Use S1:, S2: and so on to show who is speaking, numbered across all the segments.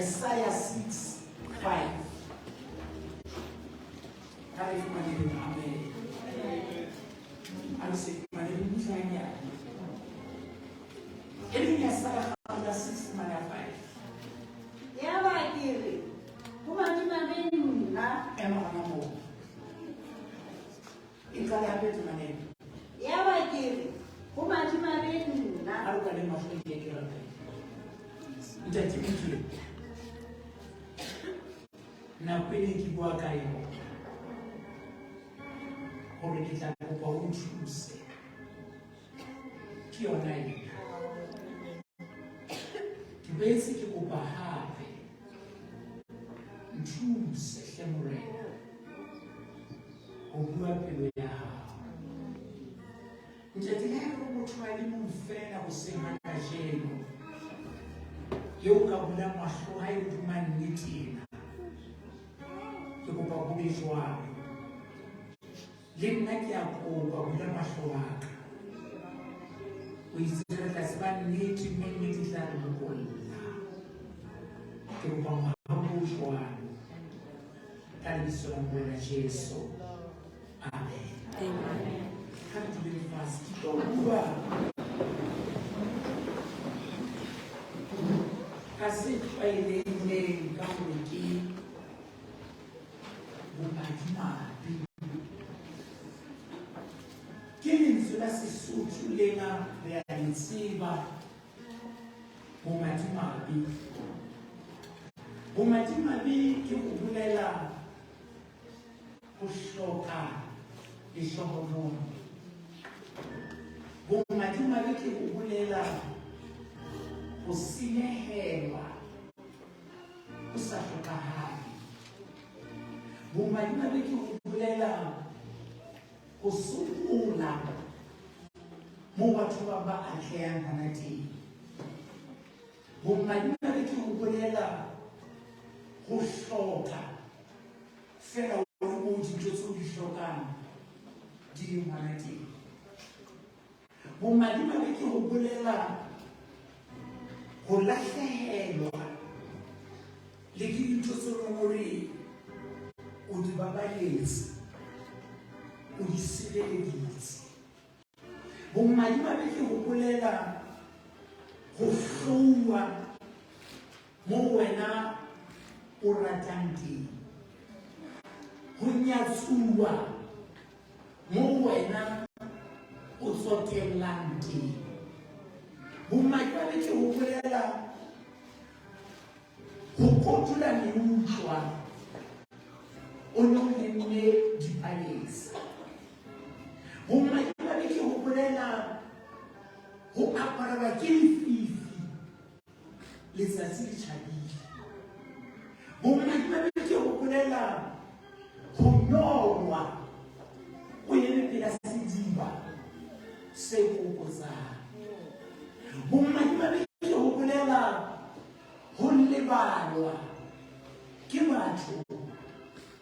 S1: Isaiah 6 5. Ha re fumaneng amen. A re se fumaneng butle hanyane. E leng Isaiah kgaolo ya 6 temana ya 5.
S2: Yaba ke re, Ho madimabe nna.
S1: Ema hona moo. E qale hape temana ena.
S2: Yaba ke re, Ho madimabe nna.
S1: Ha re kwaleng mahlo ke ke rapele. Ntate Modimo, nako e ne ke bua ka yona hore ke tla kopa o nthuse ke yona ena. Ke boetse ke kopa hape nthuse hle Morena ho bua pelo ya hao. Ntate, le ha e le motho a le mong feela hoseng ha kajeno eo ka bulang mahlo ha e hodima nnete ena, ke kopa ho be jwalo. Le nna ke a kopa bula mahlo a ka. O itse re tla tseba nnete mme nnete e tla re lokolla. Ke kopa mohau o jwalo ka lebitso la Morena Jesu. Amen.
S3: Amen.
S1: Ha re dule fatshe, ke tlo bua ka se tlwaelehileng ka hore ke bomadimabe. Ke lentswe la Sesotho lena re a le tseba, bomadimabe. Bomadimabe ke ho bolela ho hloka lehlohonolo. Bomadimabe ke ho bolela ho senyehelwa ho sa hlokahale. Bomadimabe ke ho bolela ho sokola moo batho ba ba atlehang hona teng. Bomadimabe ke ho bolela ho hloka feela o le moo dintho tseo di hlokang di leng hona teng. Bomadimabe ke ho bolela ho lahlehelwa le ke dintho tse leng hore o di babaletse, o di sireleditse. Bomadimabe ke ho bolela ho hlouwa moo wena o ratang teng, ho nyatsuwa moo wena o tsotellang teng. Bomadimabe ke ho bolela ho kotula meutlwa o ne o lemme dipalesa. Bomadimabe ke ho bolela ho aparelwa ke lefifi letsatsi le tjhabile. Bomadimabe ke ho bolela ho nyorwa o eme pela sediba se kokotsang. Bomadimabe ke ho bolela ho lebalwa ke batho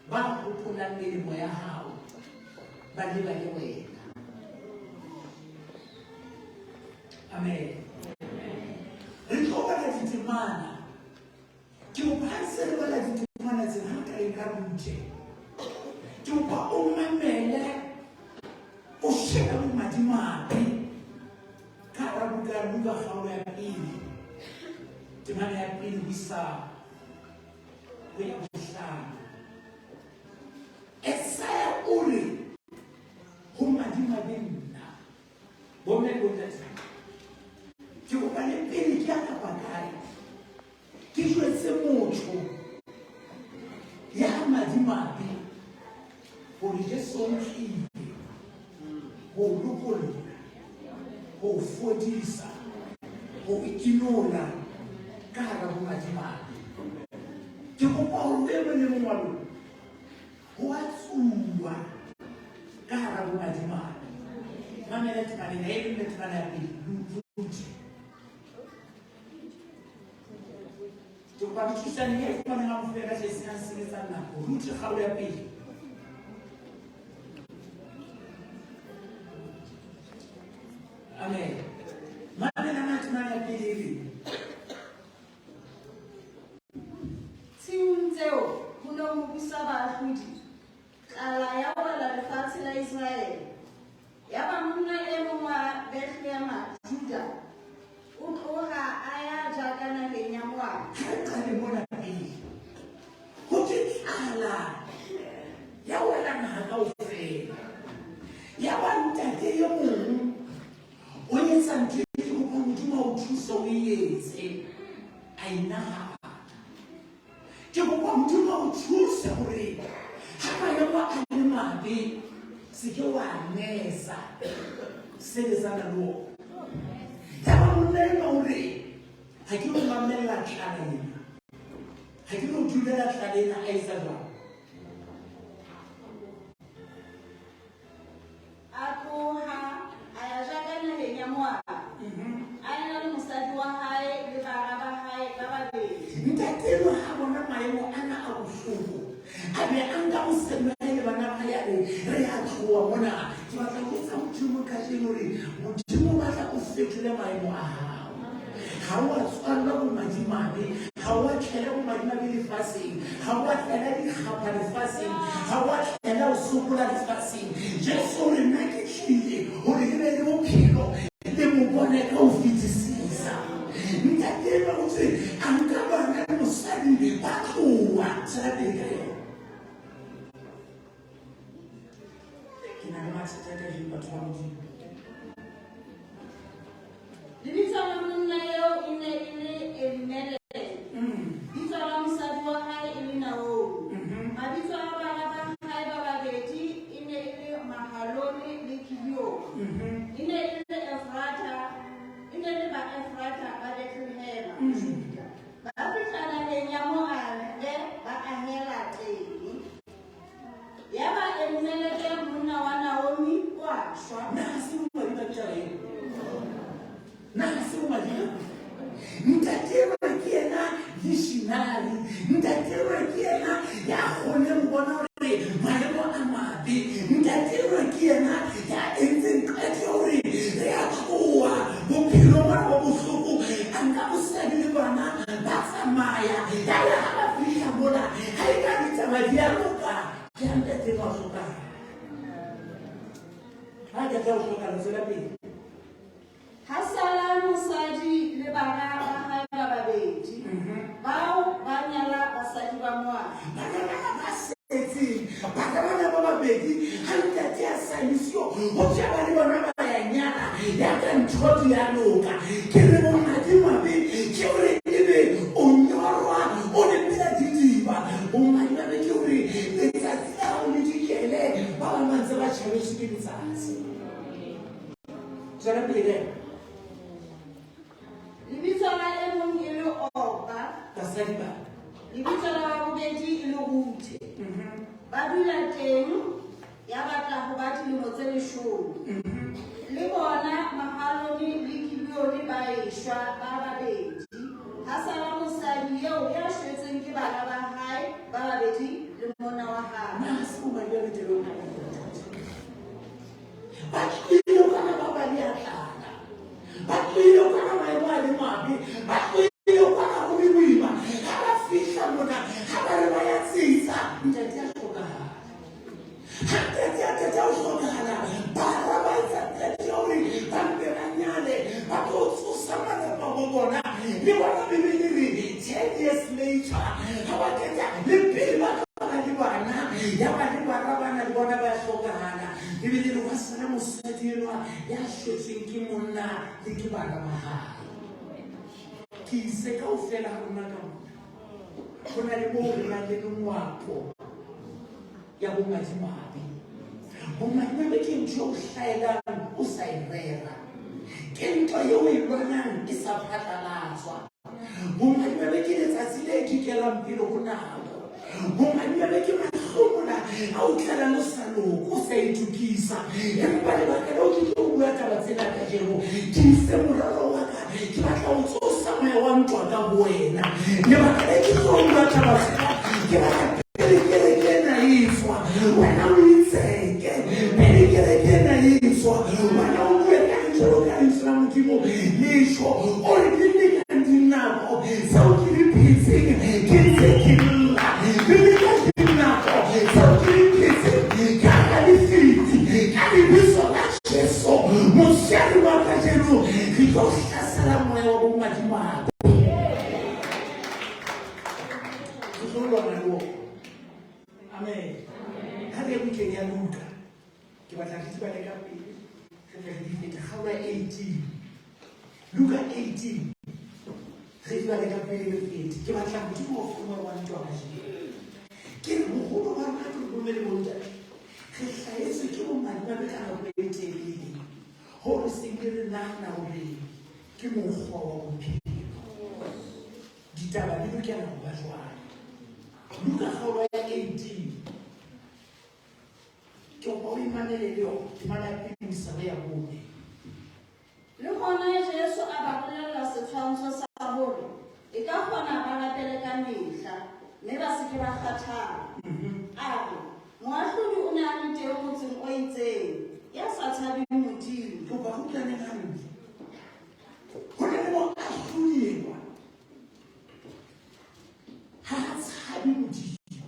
S1: ba hopolang melemo ya hao ba lebale wena. Amen. Re tlo bala ditemana. Ke kopa ha ntse re bala ditemana tsena ha ka ka butle. Ke kopa o mamele o shebe bomadimabe ka hara buka ya Luka kgaolo ya pele temana ya pele ho isa ho ya bohlano. Esaya o re ho madimabe nna. Bomme le bontate, ke kopa le pele ke ya kapa kae, ke jwetse motho ya madimabe hore Jesu o tlile ho o lokolla, ho o fodisa, ho o inola ka hara bomadimabe. Ke kopa hore o e mong le mong wa lona Ho a tsuwa ka hara bomadimabe. Mamela temana ena, e leng temana ya pele, Ruthe. Ke kopa re thusaneng e fumaneng ha mofela hle senyang senyetsang nako. Ruthe kgaolo ya pele. Amen. Mamela na temana ya pele e reng.
S2: baahlodi, tlala ya wela lefatshe la Iseraele. Yaba monna e mong wa Bethlehema, Juda, o tloha a ya jaka naheng ya Moabe.
S1: Ha re qale mona pele. Ho thwe tlala ya wela naha kaofela. Yaba ntate e mong o etsa ntho e ke kopa Modimo a o thuse o e etse. A e nahana. Ke kopa Modimo a o thuse hore ha maemo a le mabe se ke wa nesa sebetsana le ona. Yaba monna enwa o re ha ke no mamella tlala ena. Ha ke no dulela tlala ena a etsa jwang?
S2: A tloha, a ya jaka naheng ya Moabe, a ena le mosadi wa hae le bara ba hae ba babedi.
S1: Ntate enwa ha bona maemo ana a bohloko, a be a nka mosadi wa hae le bana ba hae a re, Re a tloha mona. Ke batla ho jwetsa Modimo kajeno hore Modimo o batla o fetole maemo a hao. Ha o a tswallwa bomadimabe, ha o a tlela bomadimabe lefatsheng, ha o a tlela dikgapha lefatsheng, ha o a tlela ho sokola lefatsheng. Jesu o re, Nna ke tlile hore le be le bophelo, le bo bone ka ho fetisisa. Ntate enwa o tse a nka bana le mosadi ba tloha. Tswela pele ka yona. Ke na le mathata kajeno batho ba Modimo.
S2: Lebitso la monna eo e ne e le Elimeleke. Bitso la mosadi wa hae e le Naomi. Mabitso a bana ba hae ba babedi e ne e le Mahalone le Kilione. E ne e le Efrata, e ne e le Baefrata ba Bethlehema, Juda. Ba fihla naheng ya Moabe, ba ahela teng. Yaba Elimeleke monna wa Naomi o a shwa.
S1: Na ha se bomadimabe taba eo? Na ha se bomadimabe? Ntate enwa ke yena visionary. Ntate enwa ke yena ya kgoneng ho bona hore maemo a mabe. Ntate enwa ke yena ya entseng qeto ya hore re a tloha bophelong bona bo bohloko. A nka mosadi le bana ba tsamaya. Yare ha ba fihla mola, ha e ka ditaba di a loka, ke ha ntate enwa a hlokahala. Ha ntate a hlokahala, tswela pele.
S2: Ha sala mosadi le bara ba hae ba babedi, bao ba nyala basadi ba Moabe.
S1: Bana bana ba setseng, bana bana ba babedi, ha ntate a sa le siyo, ho tšaba le bona ba ya nyala, ya ka ntho di a loka. Ke re bomadimabe ke hore ebe o nyorwa o le pela didiba. Bomadimabe ke hore letsatsi la hao le dikele, ba bang ba ntse ba tjhabetswe ke letsatsi. Tswela pele kae?
S2: Lebitso la e mong e le Orpa,
S1: Basadi ba.
S2: lebitso la wa bobedi e le Ruthe. Ba dula teng ya batla ho ba dilemo tse leshome. Le bona Mahalone le Kilione ba eshwa ba babedi. Ha sala mosadi eo ya shwetsweng ke bana ba hae ba babedi le monna wa hae.
S1: Na ha se bomadimabe taba eo? Ba tlohile kwana ba ba le a tlala. Ba tlohile kwana maemo a le mabe. Ba tlohile kwana ho le boima. Ha ba fihla mona, ha ba re ba ya tsitsa, ntate a hlokahala. Ha ntate a qeta ho hlokahala, bara ba etsa qeto ya hore ba mpe ba nyale, ba tlo tsosa malapa a bo bona. Le bona Bibele e re 10 years later, ha ba qeta le pele ba tlo ba le bana, ya ba le bara bana le bona ba hlokahala. Bibele e re hwa sala mosadi enwa ya shwetsweng ke monna le ke bana ba hae. Ke ise kaofela ha rona ka mona. Ho na le moo re nang le mengwapo ya bomadimabe. Bomadimabe ke ntho e o hlahelang o sa e rera. Ke ntwa eo o e lwanang e sa phatlalatswa. Bomadimabe ke letsatsi le dikelang pele ho nako. Bomadimabe ke mahlomola a o tlelang o sa loka, o sa itokisa. Empa lebaka leo ke tlo bua taba tsena kajeno, ke ise morero wa ka, ke batla ho tsosa moya wa ntwa ka ho wena. Lebaka le ke tlo bua taba tsena, ke batla pele kereke ena e tswa, wena o itseke. Pele kereke ena e tswa, wena o bue ka lentswe ka lentswe la Modimo le tjho, o re di lekang dinako tseo ke di phetseng ke ntse ke lla, di leka dinako sala moya wa bomadimabe. Ke tlo lwana le ona. Amen. Ha re ye bukeng ya Luka, ke batla re di bale ka pele, re tle re di fete. Kgaolo ya 18. Luka 18. Re di bale ka pele re fete. Ke batla Modimo o fe moya wa ntwa kajeno. Ke re boholo ba rona ke bomme le bontate. Re hlahetswe ke bomadimabe ka nako e telele. Hoo re seng re nahana hore ke mokgwa wa bophelo. Ditaba di lokela ho ba jwalo. Luka kgaolo ya 18. Ke kopa o imamele le yona. Temana ya pele ho isa ho ya bone.
S2: Le hona Jesu a ba bolella setshwantsho sa hore e ka kgona ba rapele ka mehla, mme ba se ke ba kgathala. A re, Moahlodi o ne a le teng motseng o itseng, ya sa tshabeng Modimo.
S1: Kopa re utlwaneng hantle. Ho na le moahlodi enwa. Ha a tshabe Modimo.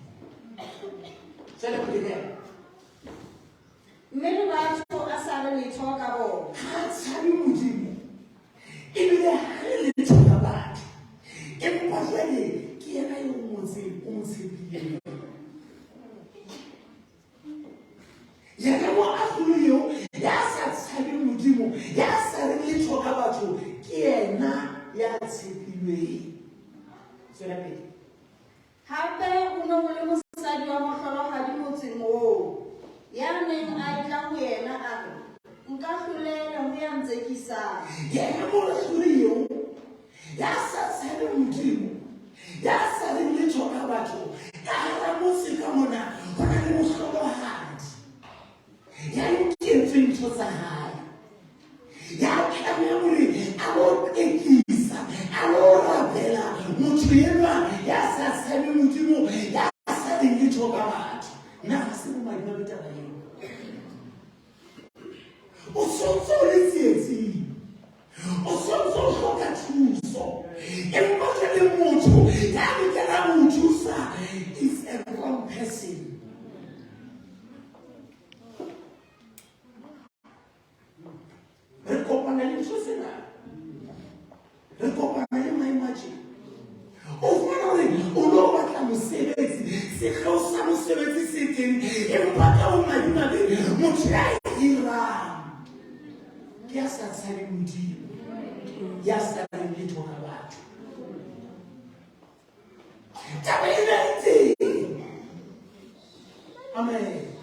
S1: Tswela pele he.
S2: Mme le batho a sa re letho ka bona.
S1: Ha a tshabe Modimo. Ebile ha re letho ka batho. Empa jwale ke yena eo motseng o mo tshepileng. Yena moahlodi eo ya sa tshabeng Modimo, ya sa reng letho ka batho, ke yena ya tshepilweng. Tswela pele.
S2: Hape ho ne ho le mosadi wa mohlolohadi motseng oo, ya neng a etla ho yena, a re, Nkahlolele ho ya ntsekisang.
S1: Yena moahlodi eo ya sa tshabeng Modimo, ya sa reng letho ka batho, ka hara motse ka mona ho na le mohlolohadi ya nketsweng ntho tsa hae, ya tlamehang hore a lo qekisa, a lo rapela motho enwa ya sa tshabeng Modimo, ya sa reng letho ka batho. Na ha se bomadimabe taba eo? O sontso o le tsietsing, o sontso o hloka thuso, empa jwale motho ya lokelang ho thusa is a wrong person. Re kopana le ntho tsena, re kopana le maemo a tjena. O fumana hore o lo batla mosebetsi, sekgeo sa mosebetsi se teng, empa ka bomadimabe motho ya hirang ke ya sa tshabeng Modimo, ya sa reng letho ka batho. Taba ena e teng. Amen.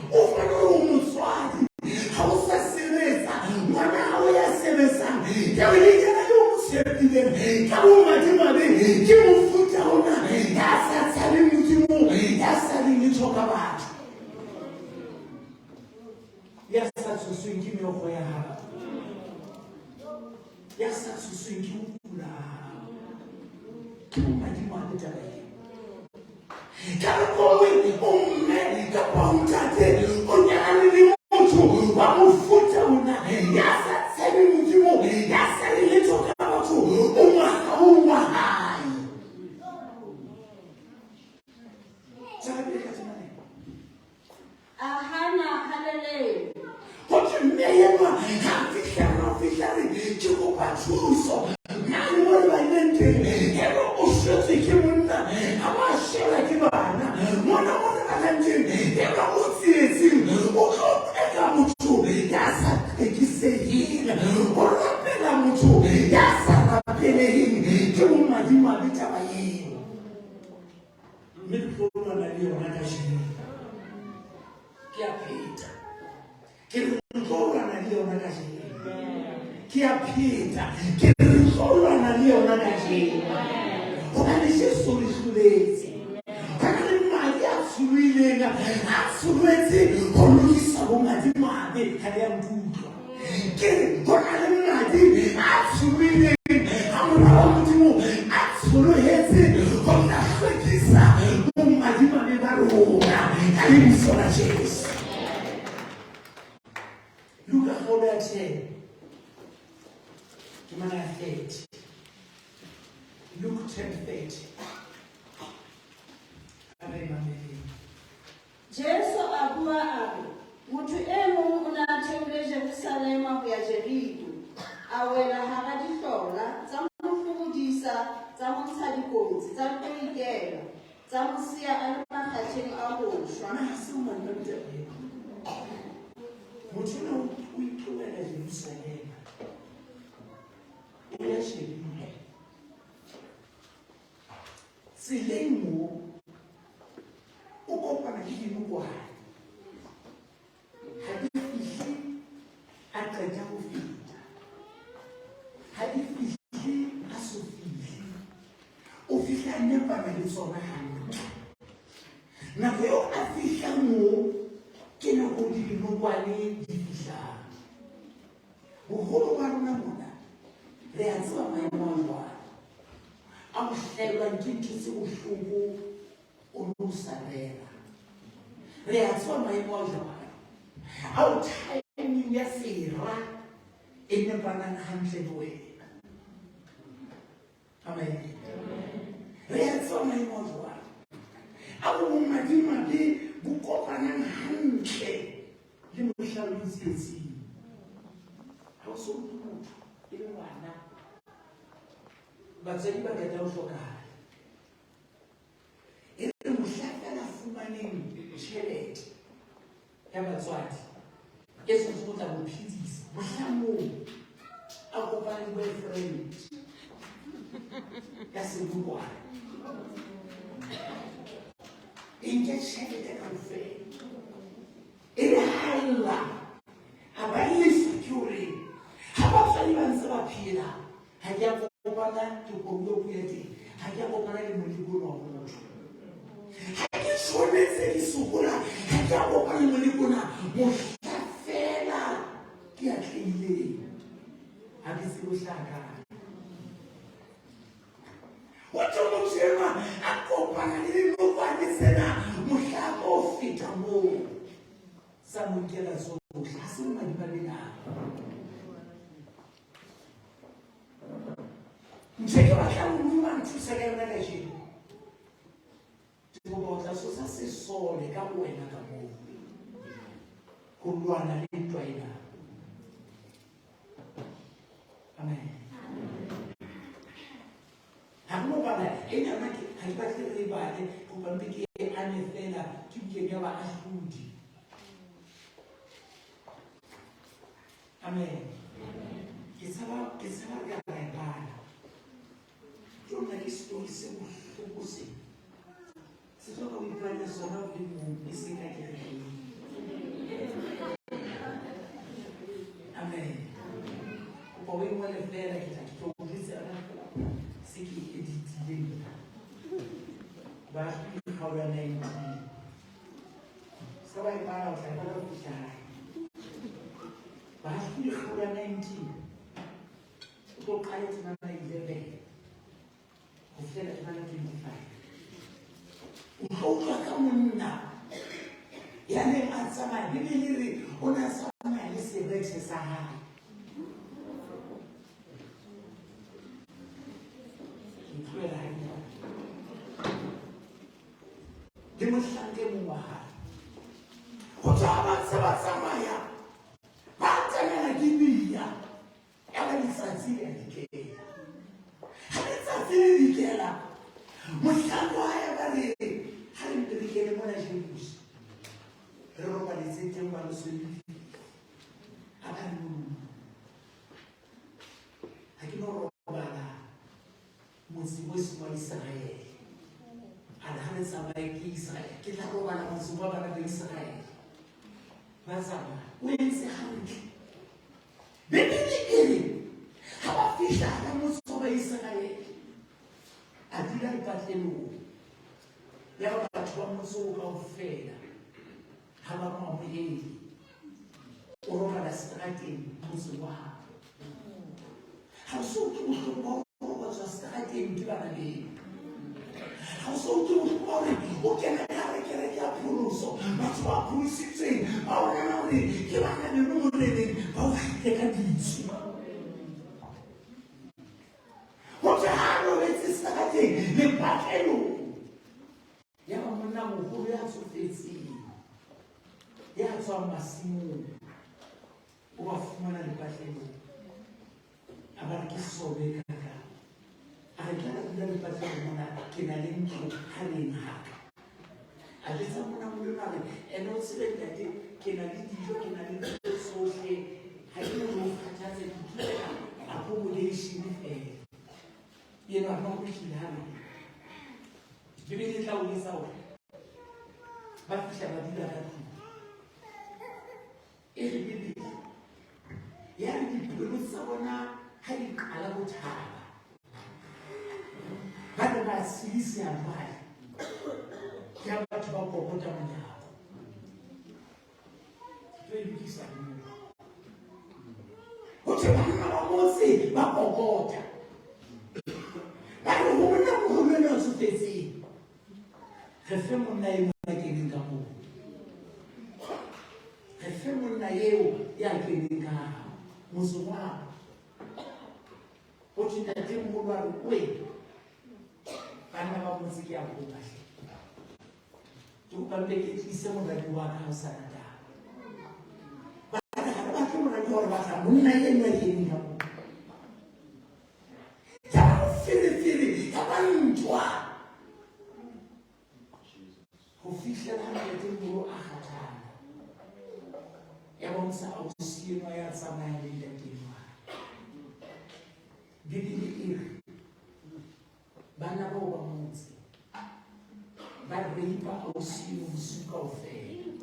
S1: O fumane hore o motswadi, ha o sa sebetsa, ngwana hao ya sebetsang, eo le yena eo mo tshepileng, ka bomadimabe ke mofuta ona ya sa tshabeng Modimo, ya sa reng letho ka batho, ya sa tshosweng ke meokgo ya hao, ya sa tshosweng ke ho kula ha hao. Ke bomadimabe taba eo. Ka nako nngwe o mme kapa o ntate o nyalane le motho wa mofuta ona ya sa tshabe Modimo, ya sa reng letho ka batho, o mohaung wa hae. Tswela pele ka temana ena.
S2: A hana halelele.
S1: Ho thwe mme enwa ha fihla ha fihla re ke kopa thuso mane mo re balileng teng eno o shwetswe ke monna a ba shwelwa ke bana mona mo re balang teng enwa o tsietsing o tlo qeka motho ya sa qekiseheng o rapela motho ya sa rapeleheng ke bomadimabe taba eo mme re tlo lwana le yona kajeno. Ke a pheta, ke re re tlo lwana le yona kajeno. Ke a pheta, ke re re tlo lwana le yona kajeno. Hobane Jesu re hloletse. Ho na le madi a tsholohileng, a tsholohetse ho lokisa bomadimabe. Ha le a nkutlwa. Ke re ho na le madi a tsholohileng a Mora wa Modimo a tsholohetse ho tla hlwekisa bomadimabe ba rona ka lebitso la Jesu. Luka kgaolo ya 10 temana ya 30. Luke 10:30. A re mameleng.
S2: Jesu a bua a re, Motho e mong o ne a theohile Jerusalema ho ya Jeriko, a wela hara dihlora. dikotsi, tsa nto ikela, tsa mo siya a le makgatheng a ho shwa.
S1: Na ha se madimabe taba eo? Motho enwa o itlohela Jerusalema, o ya Jeriko. Tseleng moo o kopana le dinokwane. Ha di fihle a qeta ho feta. Ha di fihle a so fihle. O fihla a nepana le tsona hantle. Nako eo a fihla moo ke nako di dinokwane di fihlang. Boholo ba rona mona re a tseba maemo a jwalo. A ho hlaelwang ke ntho tse bohloko o ne o sa rera. Re a tseba maemo a jwalo. Ao timing ya sera e nepanang hantle le wena. Amen. Re a tseba maemo a jwalo. A bo bomadimabe bo kopanang hantle le mohla o le tsietsing. Ha o so utlwe motho e le ngwana, batswadi ba qeta ho hlokahala. E re mohla feela fumaneng tjhelete ya batswadi e tshwanetse go tla mo phedisa, mohla moo a kopane le boyfriend ya sebokwana e nke tjhelete kaofela. E re haella a ba leswa ke hore ha batswadi ba ntse ba phela ha ke a kopana ke bua puo ya teng ha ke a kopana le moleko wa motho. Ha ke tshwanetse ke sokola ha ke a kopana le moleko ona mohla fela ke atlehileng ha ke tsebe ho hlaha kae. Ho thwe motho enwa a kopana le dinokwane tsena mohla a tlo feta moo tsa mo nkela tsohle. Ha se madimabe na? Ntho e ke batlang Modimo a nthuse ka yona kajeno, ke kopa o tla tsosa sesole ka bo wena ka moo ho lwana le ntwa ena. Amen. Ha re no bala ena yona ke ha ke batle re e bale, kopa mpe ke e ame fela ke bukeng ya Baahlodi. Amen. Ke tshaba ke tshaba re ka ra e bala. Ke nna ke story se bohloko se. Se tlo ka o ipalela sona o le mong e seng ka kerekeng. Amen. Kopa o e ngole fela ke tla ke tlo o jwetsa yona fela se ke e editile nna. Baahlodi kgaolo ya 19. Se ka ba e bala o tla e bala ho fihla hae. Baahlodi kgaolo ya 19. O tlo qale temana 11 ho fihlela temana 25. O tlo utlwa ka monna ya neng a tsamaya, Bibele e re o ne a tsamaya le serethe sa hae. Ke tlohela hannyane. Le mohlanka e mong wa hae. Ho tswa ha ba ntse ba tsamaya, ba atamela Gibea. Yaba letsatsi le a dikela. Ha letsatsi le dikela, mohlanka wa hae ba re, ha re mpe re kene mona Jebuse, re robaletse teng ba re swele A ba re, ha ke no robala motseng o seng wa Iseraele. A re ha re tsamaye ke Iseraele, ke tla robala motseng wa bana ba Iseraele. Ba tsamaya, o entse hantle. Bibele e re ha ba fihla hara motse wa Baiseraele, a dula lepatlelong. Yaba batho ba motse oo kaofela ha ba mo amohele. O robala seterateng motseng wa habo. Ha o so utlwe bohloko ba ho robatswa seterateng ke bana beno. Ha o so utlwe bohloko ba hore o kena ka hara kereke ya pholoso, batho ba pholositsweng ba o nahana hore ke bana beno moreneng, ba o kgitle ka ditsu. Ho thwe ha a robetse seterateng lepatlelong, yaba monnamoholo ya tsofetseng ya tswang masimong o ba fumana lepatlelong. A ba re ke sobe kakang. A re ke a dula batle hore mona ke na le ntlo ha re eng haka. A jwetsa monna moholo enwa a re, ene o tsebe ntate, ke na le dijo, ke na le ntho tsohle, ha ke no o kgathatse, ke tlotlela accommodation fela. Yena a re, no, ho hlile ha re. Bibele e tla o etsa hore ba fihla ba dula ka tlung. E re Bibele ya re dipelo tsa bona ha di qala ho thaba, ba ne ba tshedisa jwale ke ha batho ba kokota monyako. Ke tlo e lokisa moo. Ho thwe banna ba motse ba kokota. Ba re ho monna moholo enwa a tsofetseng, re fe monna enwa a keneng ka moo. Re fe monna eo ya keneng ka motseng wa. Ho thwe ntatemoholo a re, oe, banna ba motse ke a kopa hle. Ke kopa mpe ke tlise moradi wa ka ho sana taba. Ba re ha re batle moradi wa, re batla monna enwa a keneng ka moo. Ya ba moferefere, ya ba ntwa. Ho fihlela ha ntatemoholo a kgathala. Ya bontsha ausi enwa ya tsamayang le ntate enwa. Bibele e re bana bao ba motse ba reipa ausi eno bosiu kaofela.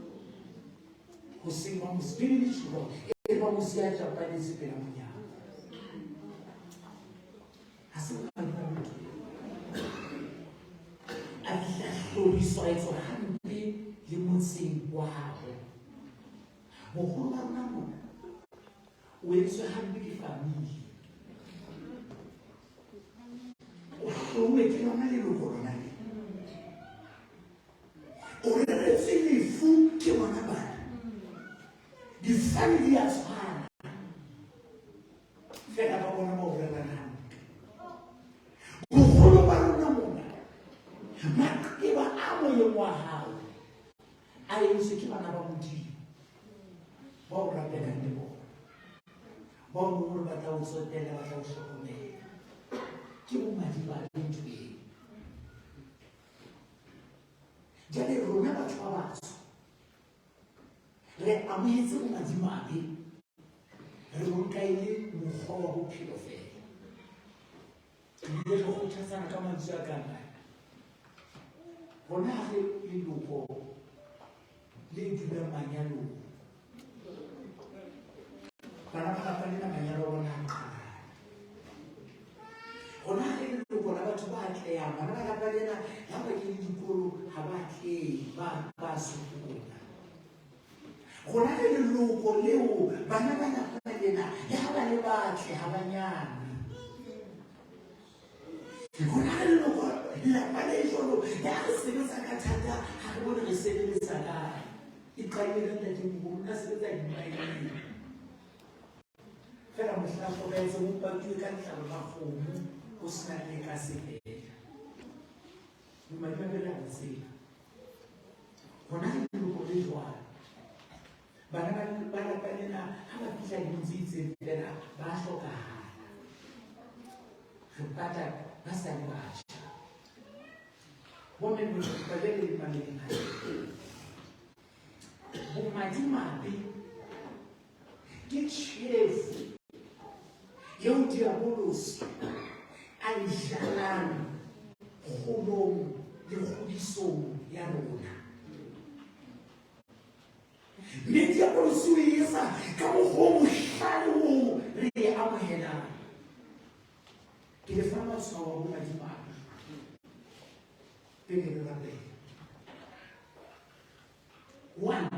S1: Hoseng ba motse, Bibele e tjho e re ba motse ya tjapaletse pela monyako. Ha se madimabe ntho eo. A fihla hloriswa a etswa hampe le motseng wa habo. Boholo ba rona mona o etswe hampe ke family. O hlouwe ke lona leloko lona le. O reretswe lefu ke bona bana. Di-family ya tshwana. Fela ba bona ba o rerang hampe. Boholo ba rona mona, maqeba a moyeng wa hao a entswe ke bana ba Modimo ba o rapelang le bona, ba o leng hore ba tla o tsotella, ba tla o hlokomela. Ke bomadimabe ntho eo. Jwale rona batho ba batsho re amohetse bomadimabe, re bo nka e le mokgwa wa bophelo fela. Ebile re kgothatsana ka mantswe a kang ana. Rona ha re leloko le dulang manyalong. Bana ba lapa lena manyalo a bona a qhalane. Rona ha re leloko la batho ba atlehang. Bana ba lapa lena ha ba kene dikolo ha ba atlehe, ba sokola. Rona re leloko leo bana ba lapa lena le ha ba le batle ha ba nyalwe. Rona re leloko lelapa le jwalo le ha re sebetsa ka thata ha re bone re sebeletsa kae. E qadile ka ntatemoholo, o ne a sebetsa dimaeneng. Fela mohla a hlokahetseng o patuwe ka letlalo la kgomo ho sena le ka sefela. Bomadimabe re a bo tseba. Hona re leloko le jwalo. Bana ba lapa lena ha ba fihla dilong tse itseng fela ba hlokahala. Re pata ba sa le batjha. Bomme le bontate ba jwale le mameleng hantle. Bomadimabe ke tjhefu eo diabolosi a e jalang kgolong le kgodisong ya rona. Mme diabolosi o e etsa ka mokgwa o bohlale oo re e amohelang. Ke le fa matshwao a bomadimabe pele re rapela. One,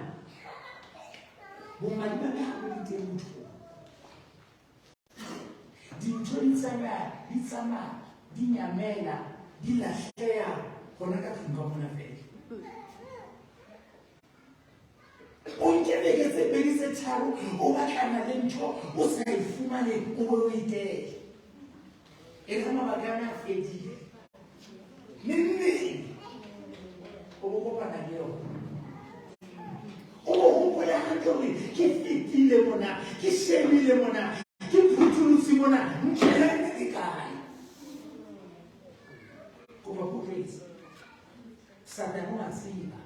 S1: bomadimabe ha bo le teng mothong. Dintho di tsamaya, di tsamaya, di nyamela, di lahleha hona ka tlung ka mona fela. O nke beke tse pedi tse tharo o batlana le ntho o sa e fumane o be o itele. E re mabaka ana a fedile. Neng neng o bo kopana le yona. O bo hopole hantle hore ke fetile mona, ke shebile mona, ke phutholotse mona, ntho ena e ne e kae? tseba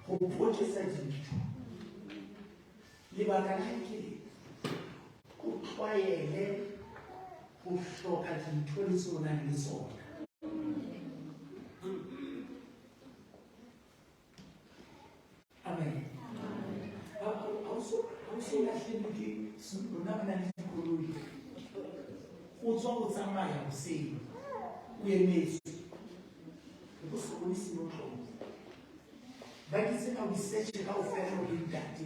S1: ho poketsa dintho. Lebaka la hae ke le, o tlwaele ho hloka dintho le tseo o nang le tsona. Amen. Ha o so lahlelwe ke lona ba nang le dikoloi, o tswa o tsamaya hoseng, o emetswe, o bo se bone senotlolo. Ba ke tsena o di-search-e kaofela hore ntate,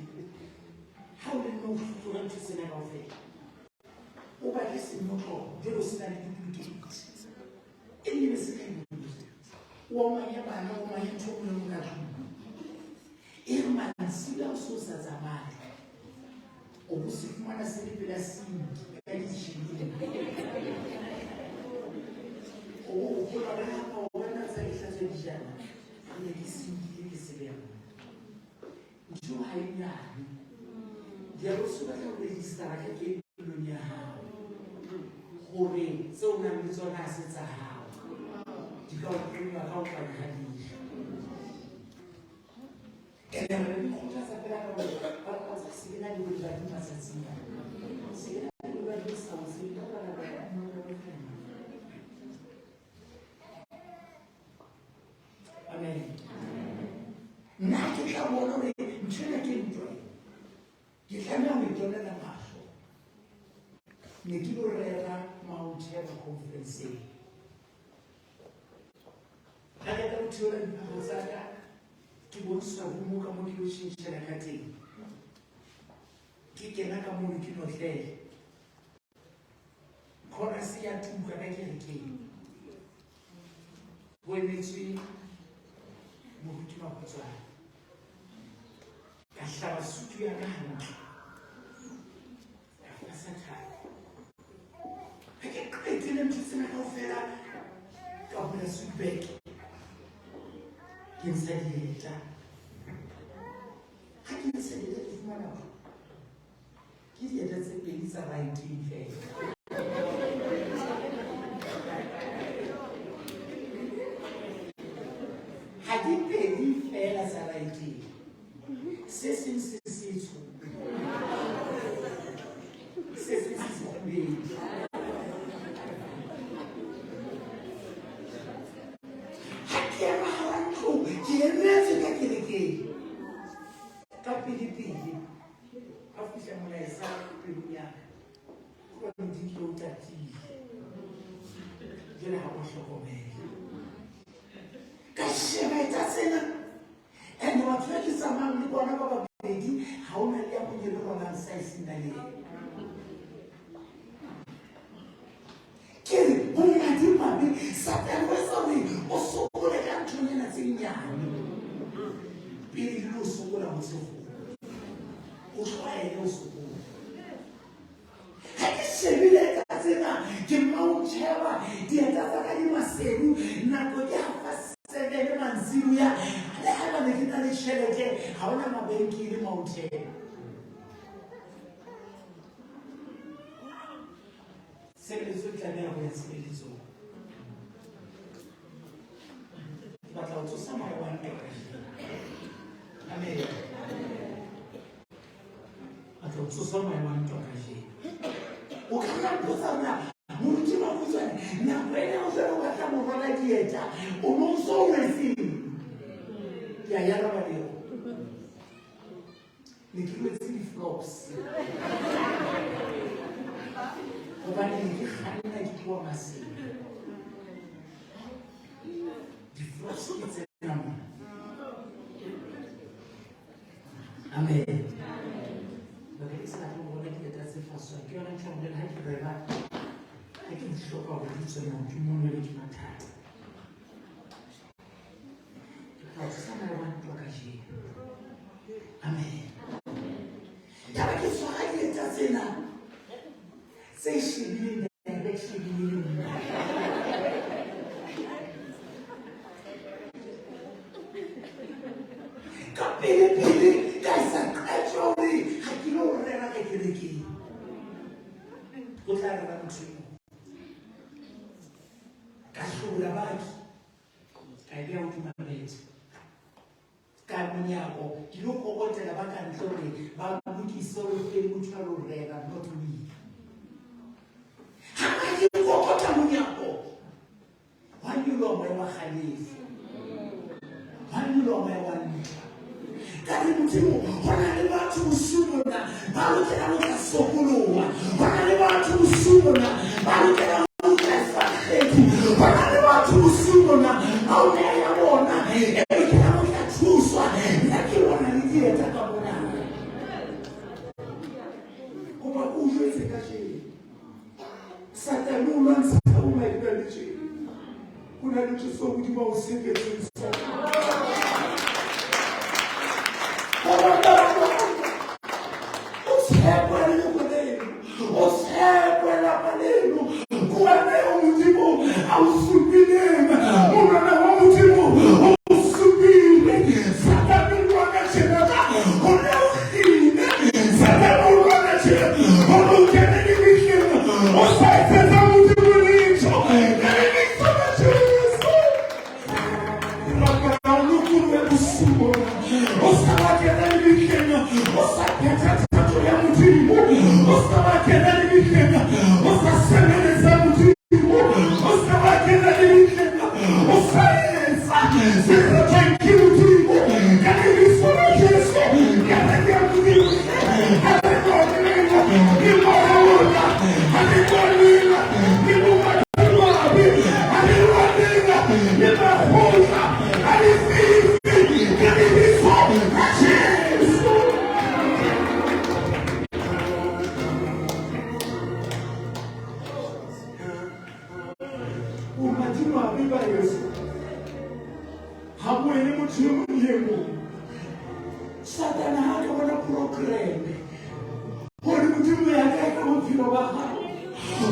S1: ha o le nna o hlotlora ntho tsena kaofela, o batle senotlolo jwale o se na le duplicate. E nne be se ka e o omanya bana, o omanya ntho e nngwe le nngwe ka tlung. E re mantsibuya o se o sa tsamaye, o bo se fumana se le pela sinki ka kitjhineng. O bo hopola hore ha o bona tsa ke hlatswe dijana, ke ne ke se nkile ke se beha mona. Ntho ha e nyane. Diabolosi o batla ho registera ka kelellong ya hao hore tseo o nang le tsona ha se tsa hao. Di ka o ponywa ka ho panya ha leihlo. Ene re di kgothatsa fela ka hore ba tsa se be na le bobadi matsatsing ana. Se be na le bobadi o sa o tsebe ka baka la Amen. Nna ke tla bona hore ntho ena ke ntwa e. Ke tlameha ho e tonela mahlo. Ne ke lo rera Mount Heaven conference-eng. Ha ke ka theola diphahlo tsa ka, ke bontsha room ka mo ke lo tjhentjhela ka teng. Ke kena ka mono ke notlele. Chorus ya tuka ka kerekeng. Ho emetswe moruti Maputswana. Ka hlaba sutu ya ka hantle. Ka fasa thai. Ha ke qetile ntho tsena kaofela, ka bula suit bag. Ke ntsha dieta. Ha ke ntsha dieta ke fumana hore ke dieta tse pedi tsa writing fela. Ha di pedi fela tsa writing. Se seng se setsho. Se seng se sekgubedu. Ha ke ema hara ntlo, ke emetswe ka kerekeng. Ka pele-pele, ha fihla molaetsa pelong ya ka. Hobane Modimo o tatile. Jwale ha o hlokomela. Ka sheba etsa tsena. And batho ba ke tsamayang le bona ba babedi, ha hona le ya mong e re rwalang size nna le yena. Ke re, bomadimabe, Satane o etsa hore o sokole ka nthonyana tse nyane pele di lo sokola ho tse kgolo. O tlwaele ho sokola. Ha ke shebile etsa tsena, ke mautjheba, dieta tsa ka di maseru, nako ke half past seven mantsibuya, le haeba ne ke na le tjhelete, ha hona mabenkele mautjheba. Tshebeletso e tlameha ho ya tshebeletsong. Ke batla ho tsosa moya wa ntwa kajeno. Amen. Batla ho tsosa moya wa ntwa kajeno. O ka nna mpotsa hore na moruti Mabutswane nako ena o jwale o batla mo rwala dieta o no o so rwetseng. Ke a e araba leo. Ne ke rwetse di-flops hobane ne ke kganna ke tloha Maseru. Di-flops ke tsena mona. Amen. Baka ke sa batle ho bona dieta tse faswang. Ke yona ntho ya bolela ha ke rera, ha ke di hloka hore di tswe maoto mono ebe ke mathata. Ke tla tsosa moya wa ntwa kajeno. Amen. Yaba ke tshwara dieta tsena tse shebileng direction e le nngwe. Ka pele pele ka isa qeto hore ha ke lo rera ka kerekeng. Ho tla rera motho e mong. Ka hlobola baki. Ka e beha hodima bethe. ba ka ntle hore ba lokise hore pele motho a lo rera, not me. Ha ka ke kokota monyako, hwa nyoloha moya wa kgalefo, hwa nyoloha moya wa ntwa. Ka re, Modimo, ho na le batho bosiu bona ba lokelang ho tla sokoloha. Ho na le batho bosiu bona ba lokelang ho utlwa evangedi. Ho na le batho bosiu bona bao meya ya bona e lokelang ho tla thuswa. Nna ke bona le dieta ka mona. Kopa ke o jwetse kajeno, Satane o lwantsha ka bomadimabe tjena. Ho na le ntho seo Modimo a o tshepetseng sona. O tshepe leloko leno, o tshepe lapa leno. Ke wena eo Modimo a o supileng. Monwana wa Modimo o supile. Satane o lwana tjena ka hore o kgine. Satane o lwana tjena hore o kene lebitleng o sa etsetsa Modimo letho. Ka lebitso la Jesu. Rapela o lokolohe bosiu bona. O ska ba kena lebitleng o sa phetha thato ya Modimo. O ska ba kena lebitleng o sa sebeletsa Modimo. O ska ba kena lebitleng o sa etsa se ratwang ke Modimo. Ka lebitso la Jesu, kereke ya Modimo, ha re lwaneng le moya ona, ha re lwaneng le bomadimabe, ha re lwaneng le makgotla a lefifi, ka lebitso la Jesu. Bomadimabe ba heso, ha bo ene motho e mong le e mong. Satane ha a ka bona programme hore Modimo ya kae ka bophelo ba hao,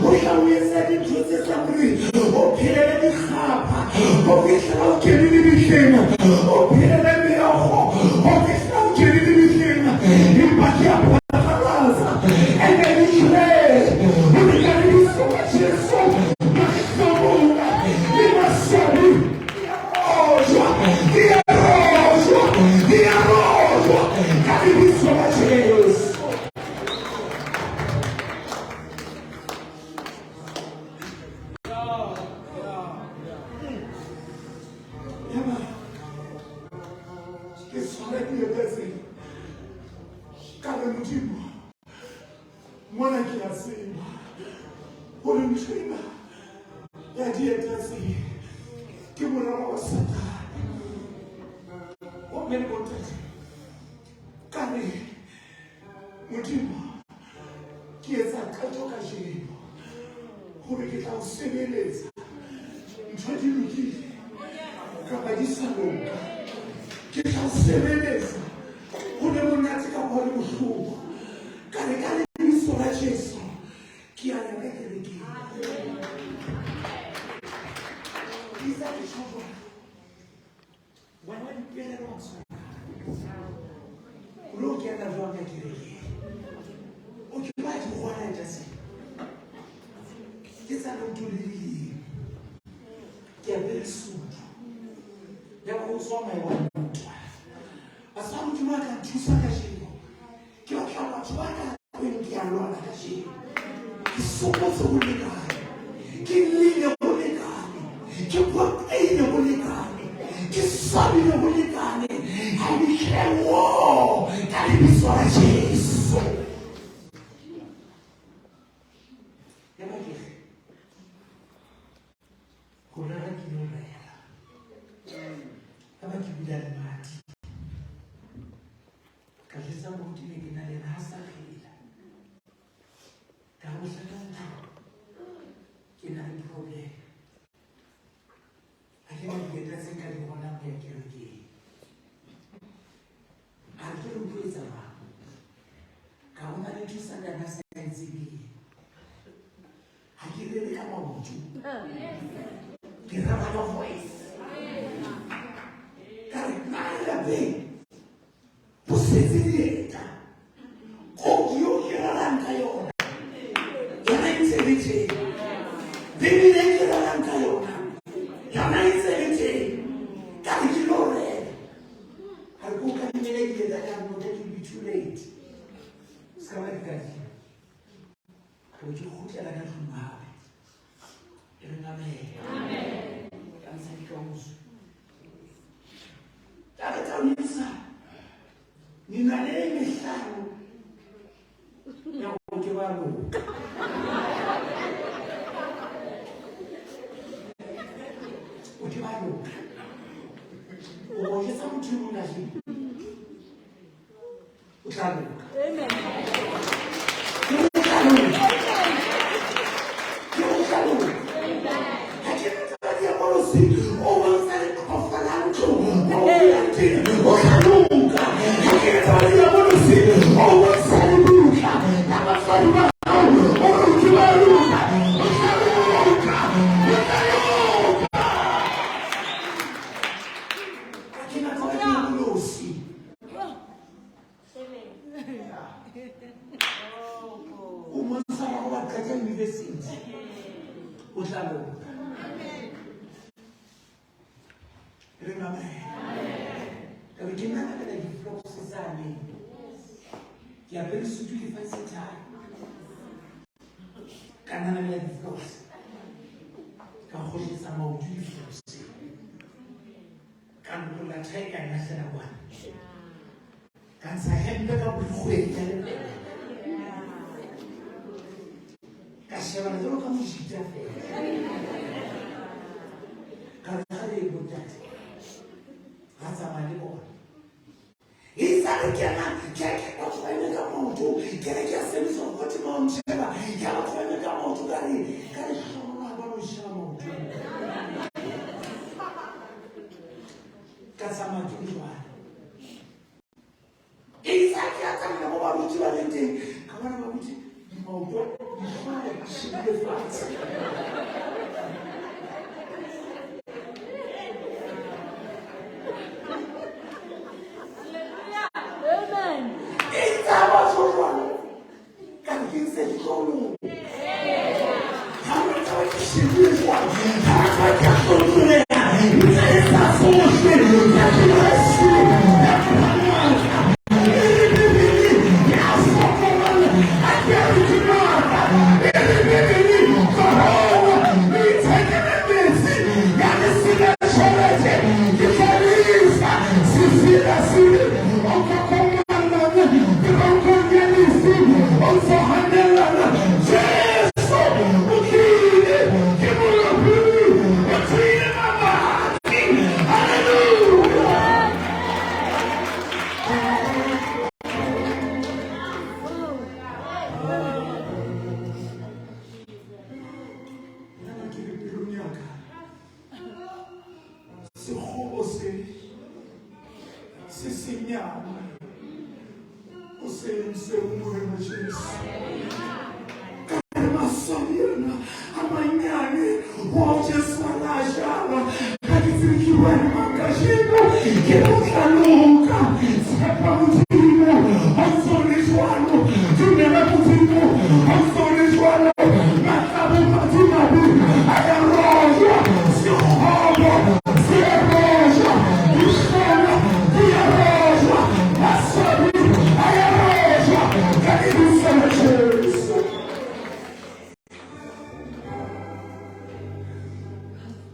S1: o tla o etsa dintho tse tlang hore o phelele dikgapha ho fihlela o kene lebitleng, o phelele meokgo ho fihlela o kene lebitleng. Empa ke a phatlalatsa and I declare hore ka lebitso la Jesu, mahlomola le maswabi di a rojwa, di a rojwa, di a rojwa ka lebitso la Jesu. Yaba ke tshwara dieta tse, ka re, Modimo, mona ke a tseba hore ntho ena ya dieta tse ke morero wa Satane. Gomme le bontate, ka re, Modimo, ke etsa qeto kajeno hore ke tla o sebeletsa, ntho di lokile kapa di sa loka. Ke tla o sebeletsa ho le monate kapa ho le bohloko. Ka re, ka lebitso la Jesu, ke a ya ka kerekeng. Isa ke tjho jwalo. Wena wa dipelaelo wa tshwana. O lo kena jwang ka kerekeng? O ke ba di rwala eta tse. Ke tsa leoto le le leng. Ke apere sutu. Ya ba ho tswa moya wa ntwa. Batho ba Modimo a ka nthusa kajeno. Ke batla batho ba ka reng ke a lwana kajeno. Ke sokotse ho lekane. Ke llile ho lekane. Ke phoqehile ho lekane. Ke swabile ho lekane. I declare war ka lebitso la Jesu. Ya ba ke re, ho rera ke lo rera. Ya ba ke bula lemati. Ka jwetsa moruti ne ke na le yena ha sa phela. Ka re, mohlanka Modimo, ke na le problem. Ha ke na dieta tse nka di rwalang ho ya kerekeng. A re, ke re o tlo etsa jwang? Ka ho na le ntho Satane a sa e tsebeng. Ha ke rere ka maoto. Ke rera ka voice. Ka re, mane lapeng ho setse dieta. Kodi eo ke rerang ka yona, yona e ntse e le teng. Bibele e ke rerang ka yona, yona e ntse e le teng. Ka re ke lo rera. A re, ko kadimele dieta, ka re, nota ke le Re amen. Amen. Ka ntsha dikausu. Ka re tsamaisa menwana e mehlano ya go ke ba loka. O ke ba loka. O bo jetsa motho e mong kajeno. O tla loka. Amen. O tla loka. Ke o tla loka. Ha ke na taba diabolosi o bontsha leqhofa la ntlo o bulang teng o tla loka. Ha ke na taba diabolosi o bontsha lebitla la batswadi ba hao o re o ke ba loka. O tla loka. O tla loka. Ha ke na taba diabolosi. O montsha wa go ba qeta university o tla loka. Re amen. Ka be ke nanabela di-flops tsane ke apere sutu ke fancy tie ka nanabela di-flops ka kgohletsa maoto di-flops Ka lokolla thae ka e lahlela kwana. Ka ntsha hempe ka borikgweng ka le ka shebana jalo ka mojita fela. Ka re ga re bontate. Ra tsamaya le bona. E sa re kena ke ke batho ba eme ka maoto ke re ke a sebetsa go gote ba ntšheba ke a batho ba eme ka maoto ka re hlolwa ba no sheba maoto ka tsamaya ke le jwalo e sa ke a tsamaya mo baruti ba leng teng ka bona baruti maoto dihlooho di shebile fatshe. E tsa batho jwalo ka re ke ntse ke tlo loka. Ha o tsa ke shebile jwalo ha o tsa ke hlompheha ntse e sa sohle ya ke Jesu ya ke matla e re Bibele ya fokolang a ke re ke matla e re Bibele tloholo le ithekele metsi ya le sena tjhelete ke tla lefa sefela se o kokomallana teronkong ya lefu o ntso hanellana Jesu o tlile ke molopolli o tswile mabaki haleluya. Yaba ke re pelong ya ka sekgobo se se senyane o se entseng Morena Jesu. Ka re maswabi ana a manyane wa Jesu a na jala ga ke tsebe ke bua le mang kajeno ke o tla loka tshepa Modimo ha o ntse o le jwalo dumela Modimo ha o ntse o le jwalo matla a bomadimabe a ya rojwa sekgobo se ya rojwa dihlolo di ya rojwa maswabi a ya rojwa ka lebitso la Jesu.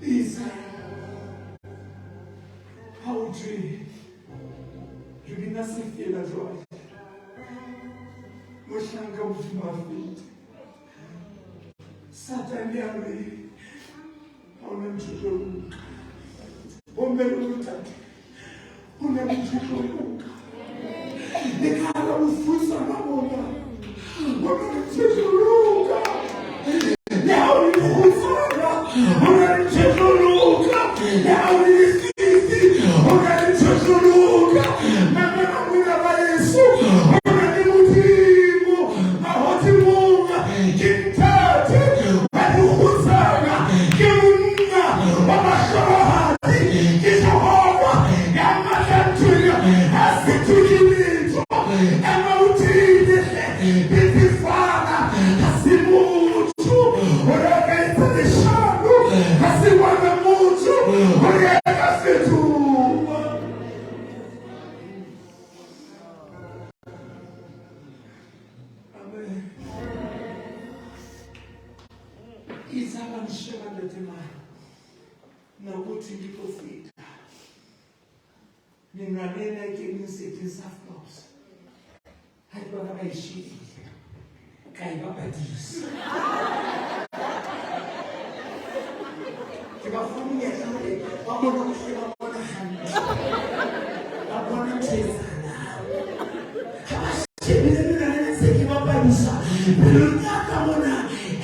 S1: Isa ha o thwe re bina sefela jwale mohlanka Modimo a fete Satane a re ha ona ntho tlo loka bomme le bontate ho na le ntho tlo loka le ka hara bofutsana bona ho na le ntho tlo loka le ha o le kgutsana ho na le ntho tlo loka le ha o le lefifi ho na le ntho tlo loka mamela mona ba yeso ho na le Modimo mahodimong ke ntate wa dikgutsana ke monna wa bahlolohadi ke Jehova ya matla nthweng ha se thwe ke letho ema o tiile hle pepefala ha se sheba ntate mane, nako e thweng ke tlo feta. Menwana ena e keneng seeteng sa flops, ha ke bona ba e shebile, ka e bapadisa. Ke ba fa monyetla hore ba bone bohle ba bona hantle, ba bone ntho e etsahalang. Ha ba shebile menwana ena ntse ke bapadisa, pelong ya ka mona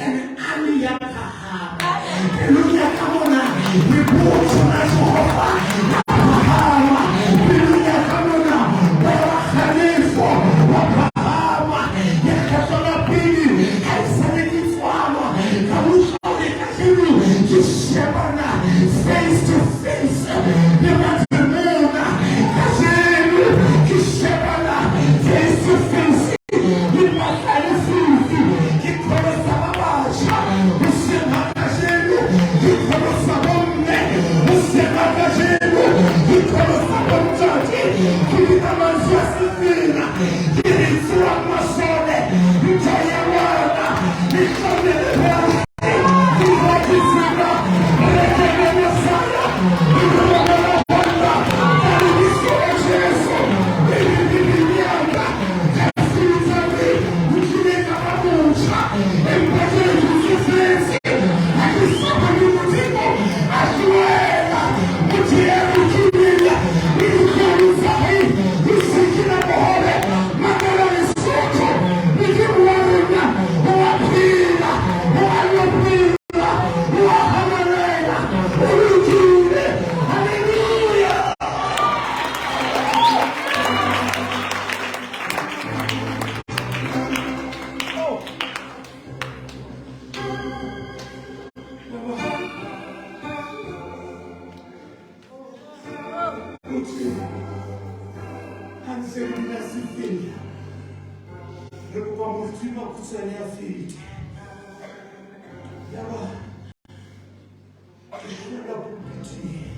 S1: an army ya phahama. Pelong ya ka mona lebotho la Jehova la phahama. Pelong ya ka mona moya wa kgalefo wa phahama. Lekgetlo la pele ha e sa le ke tswalwa, ka utlwa hore kajeno ke shebana face to face le mademona. Kajeno ke shebana face to face le matla a lefifi. Ke pholosa ba batjha hoseng ha kajeno. Ke pholosa bomme hoseng ha kajeno. Ke pholosa bontate. Ke bina mantswe a sefela. Ke re tsoang masole, ntho ya lwana, le hlomele bohle. Ke ke tseba re kene Messiah, re romela ho nna ka lebitso la Jesu. Bibeleng ya ka, ka setsame nkile ka ba motjha, empa ke re ke tsofetse. Ha ke sa bone Modimo a tlohela motho ya lokileng le dikgomo tsa hae di sikila bohobe. Mamela Lesotho, Modimo wa rona o a phela, o a lopolla, o a halalela, o lokile. Haleluya! Uthi ha ntse re bina sefela, re kopa moruti Makhutshwane a fete. Yaba ke hlola pulpiting.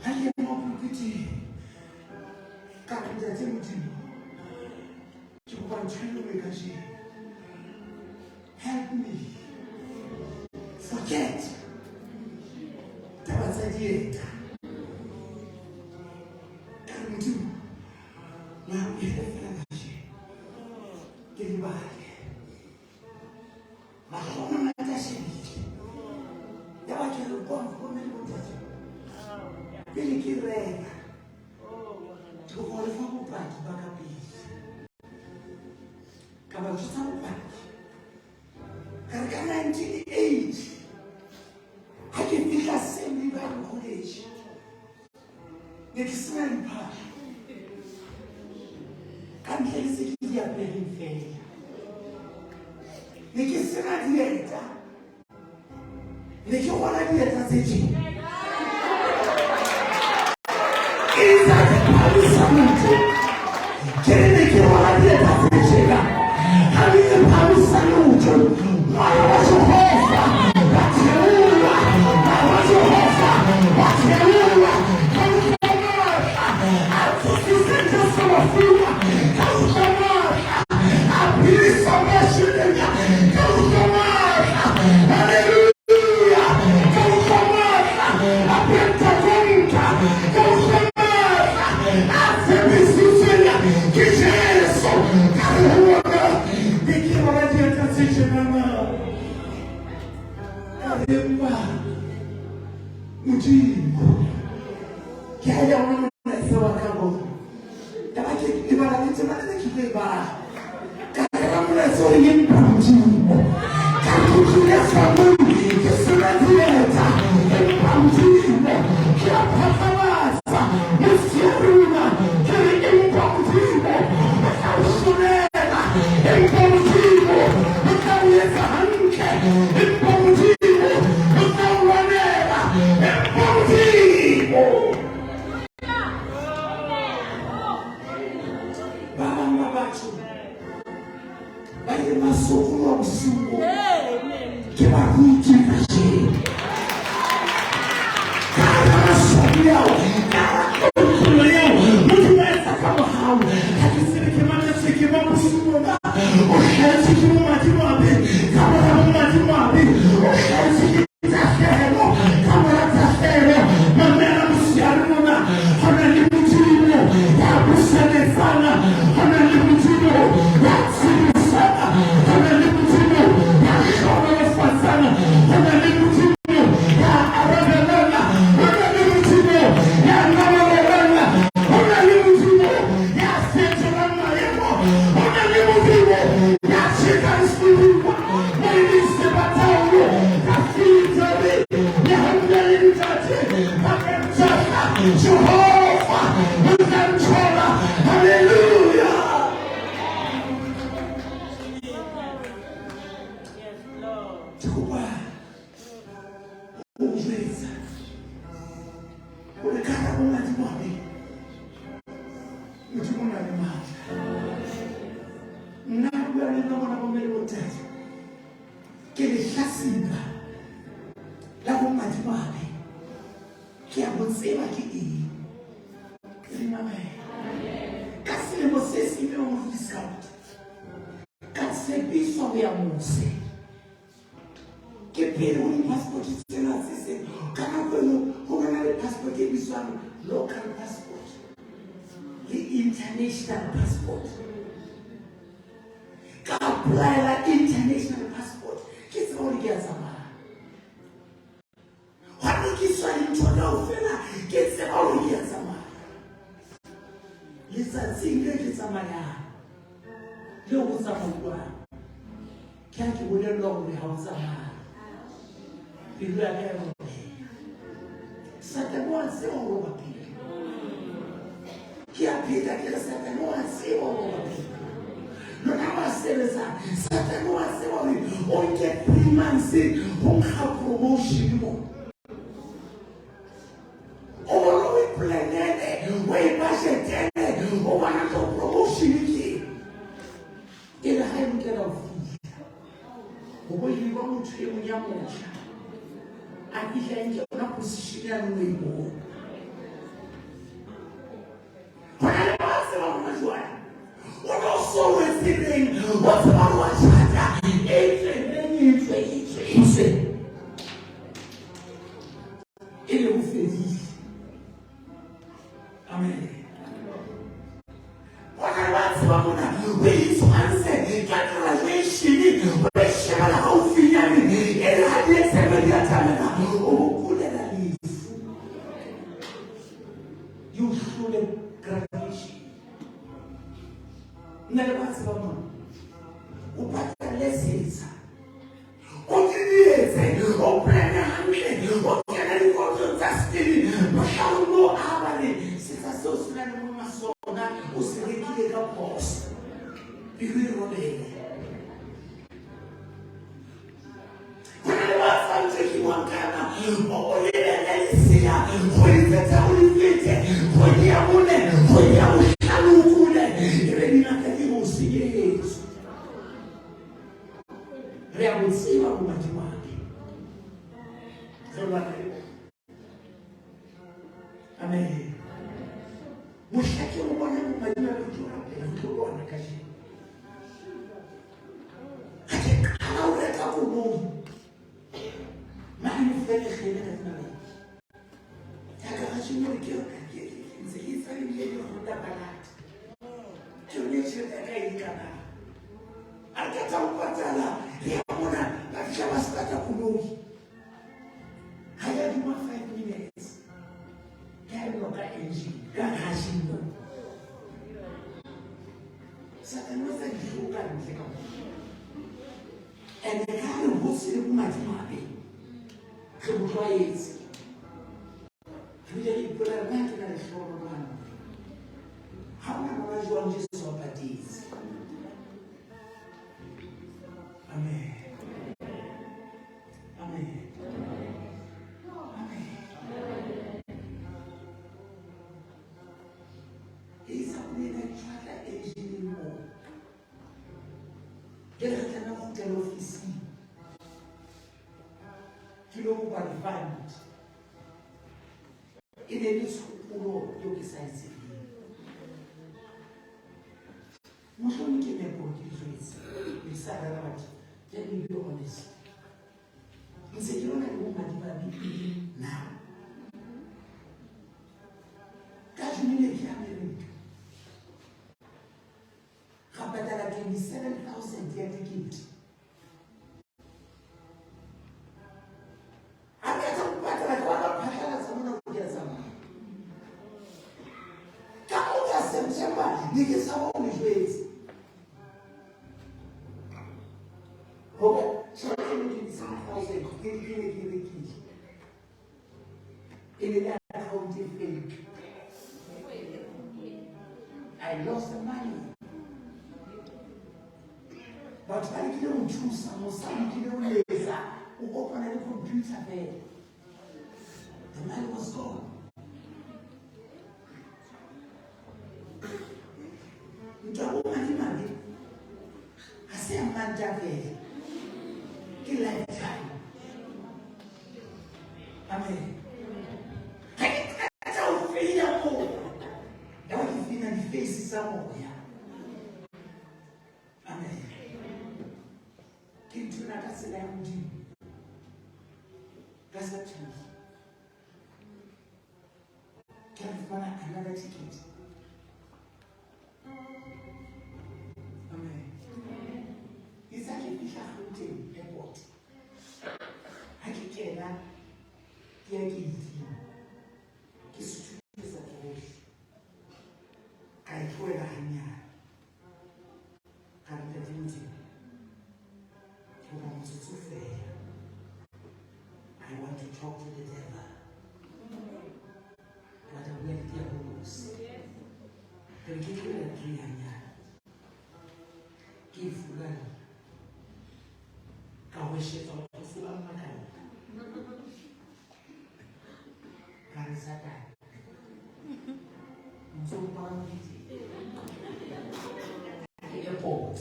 S1: Ha ke ema pulpiting, ka re, Ntate Modimo, ke kopa ntho e le nngwe kajeno. Help me forget taba tsa dieta. Ka re, Modimo, nkamohele fela kajeno, ke lebale. Mahlo a mangata a shebile. Yaba ke re, bomme le bontate, pele ke rera, ke kopa ho le fa bopaki ba ka pele. Ka ba jwetsa bopaki. Ka re ka 1980, ha ke fihla Assembly Bible College, ne ke sena diphahlo. Ka ntle le tse ke di apereng fela. Ne ke sena dieta. Ne ke rwala dieta tse tjena. Itse ha ke phahamisa motho, ke re ne ke rwala dieta tse tjena. Ha ke phahamisa leoto, moya wa Jehova wa theoha, moya wa Jehova wa theoha. Ka utlwa matla a tsositseng Jesu bafung. Ka utlwa matla a phedisa ba shweleng. Ka utlwa matla, haleluya. Ka utlwa matla a Pentakonta. Ka utlwa matla a tshepisitsweng ke Jesu. Ka re ho bona, ne ke rwala dieta tse tjenana. Ka re, empa Modimo, ke a ya ona molaetsa wa ka bona. Yaba ke lebala le temana ne ke tlo e bala. Ka rera molaetsa o reng empa Modimo. Ka re ke tlile tshwanong ke sena dieta, empa Modimo. Ke a phatlalatsa motse ya rona, ke re empa Modimo o tla o hlonela, empa Modimo o tla o etsa hantle, empa Modimo o tla o lwanela, empa Modimo. Ba bang ba batho ba ile ba sokoloha bosiu boo ke baruti kajeno. Ka hara maswabi ao, ka hara tlontlollo eo Modimo a etsa ka mohau. Ha ke tsebe ke mametswe ke mang bosiu bona. O hlahetswe ke bomadimabe, ka mora bomadimabe o o jwetsa gore ka hara bomadimabe Modimo o na le matla. Nna ke bua le nna bona bomme le bontate, ke lehlatsipa la bomadimabe, ke a bo tseba ke eng. Re amen. Ka selemo se seng le moruti Scout, ka tshepiswa ho ya mose. Ke pele ho di-passport tsena tse seng ka nako eno ho bana le passport e bitswang local passport le international passport. Ka applyela international passport ke tseba hore ke a tsamaya. Hwa lokiswa dintho kaofela ke tseba hore ke a tsamaya. Letsatsing le ke tsamayang le ho tsamauwang ke ha ke bolellwa hore ha o tsamaye. Pelo ya ka ya robeha. Satane wa tseba ho roba pelo. Ke a pheta ke re Satane wa tseba ho roba pelo. Lona ba sebetsang, Satane wa tseba hore o nke 3 months ho nkga promotion mo. O bona o iplanele, o e budgetele, o bona tlo promotion ke e re ha e lokela ho fihla ho bo hirwa motho e mong ya motjha a fihla e nke yona position ya lona e bone. Ho na le ba tsebang hona jwale o no so wetse teng, o tseba hore wa tjhata e tswe neng e tswe e tswe e tswe e be bo fedile. Amen. Ho na le ba tseba mona o itshwantshe ka graduation o e shebela haufinyane e re ha di tsebe di atamela o bo kulela lefu di o hlole graduation. Nna le ba tseba mona o patale setsha o didietse o plane hantle o kena dikolotong tsa sekele mohlang mo a ba re setsha seo se na le monga sona o se rekile ka phoso pelo e robehe. Ho na le ba tsang tse ke buang ka yona o lebelle lesea kgwedi tse tharo di fete kgwedi ya bone kgwedi ya bohlano o kule e be dingaka di re o senyehetswe. Re a bo tseba bomadimabe re lwana le bona. Amen. Mohla ke o bona bomadimabe ke tlo rapela ke tlo lwana kajeno. Ha ke qala ho reka koloi mane felegele ka dinaleng ya garageng eo ke ntse ke tsamaile le Honda Ballad ke yone tjhelete ya ka e lekanang. A re qeta ho patala re ya mona ba fihla ba starta koloi ha ya duma 5 minutes ke a loka engine ka garageng moo. Satane o etsa dihlong ka ntle ka moo. And ka re hotse le bomadimabe re bo tlwaetse re bile re ipolela nna ke na lehlohonolo hampe ha ona bona jwang Jesu a patetse. Amen. Amen. Amen. E sa bolela tjhwatla engine moo. Jwale re tlameha ho kgutlela ofising ke lo kopa refund. E ne le tshokolo eo ke sa e tsebeng. Mohlomong ke nepo ke di jwetse ne ke sa rera batho. Let me be honest. Ntse ke lwana le bomadimabe now. Ka June ne ke America. Ra patala 27,000 ya tikete. Ha ke etsa ho patala ke batla phatlalatsa mona hore ke a tsamaya. Ka August September ne ke tshaba ho le jwetsa. Hoba tjhelete e 27,000 ke ne ke rekile. E ne le account e fake. I lost the money. Batho ba lekile ho thusa, mosa o lekile ho letsa, o kopana le computer fela. The money was gone. Ntwa bo madimabe ga se ya manta fela, ke lifetime. Amen. Ga ke qeta ho feila moo, ya ba ke fina di-face tsa moya. Amen. Ke nthwena ka tsela ya Modimo ka September ke re fumana another ticket. Amen. Itse ha ke fihla Gauteng airport, ha ke kena ke ya gate-ing, ke suthutisa tsohle, ka e tlohela hanyane, ka re, Ntate Modimo, ke kopa motsotso fela, I want to talk to the devil. Ke batla ho bua le diabolosi. Ke re ke tlohela three hanyane, ke e furalla, ka hweshetsa batho se ba mmakalla. Ka re, Satane, o ntso o palametse ke airport,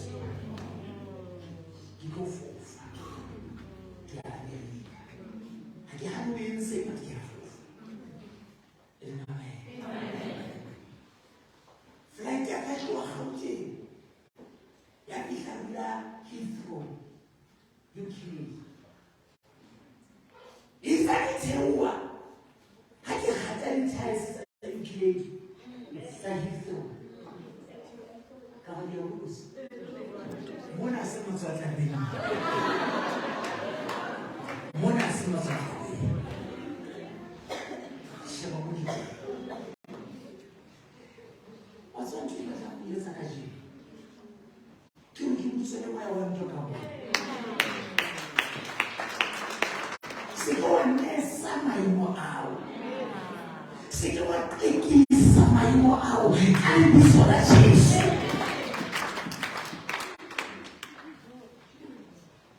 S1: ke tlo fofa ke ya America. Ha ke hane o entse, but ke a fofa. Amen. Flight ya ka e tloha Gauteng, ya fihla dula Heathrow, UK. Itse ke theoha, ha ke kgata di-tiles tsa UK, tsa Heathrow, ka re, diabolosi, mona se motswatlabeng, mona se motswatlabeng, sheba mo ke teng. Wa tseba ntho e batlang ho etsa kajeno ke hore ke butswele moya wa ntwa ka bona. Se ke wa nesa maemo ao, se ke wa qekisa maemo ao ka lebitso la Jesu.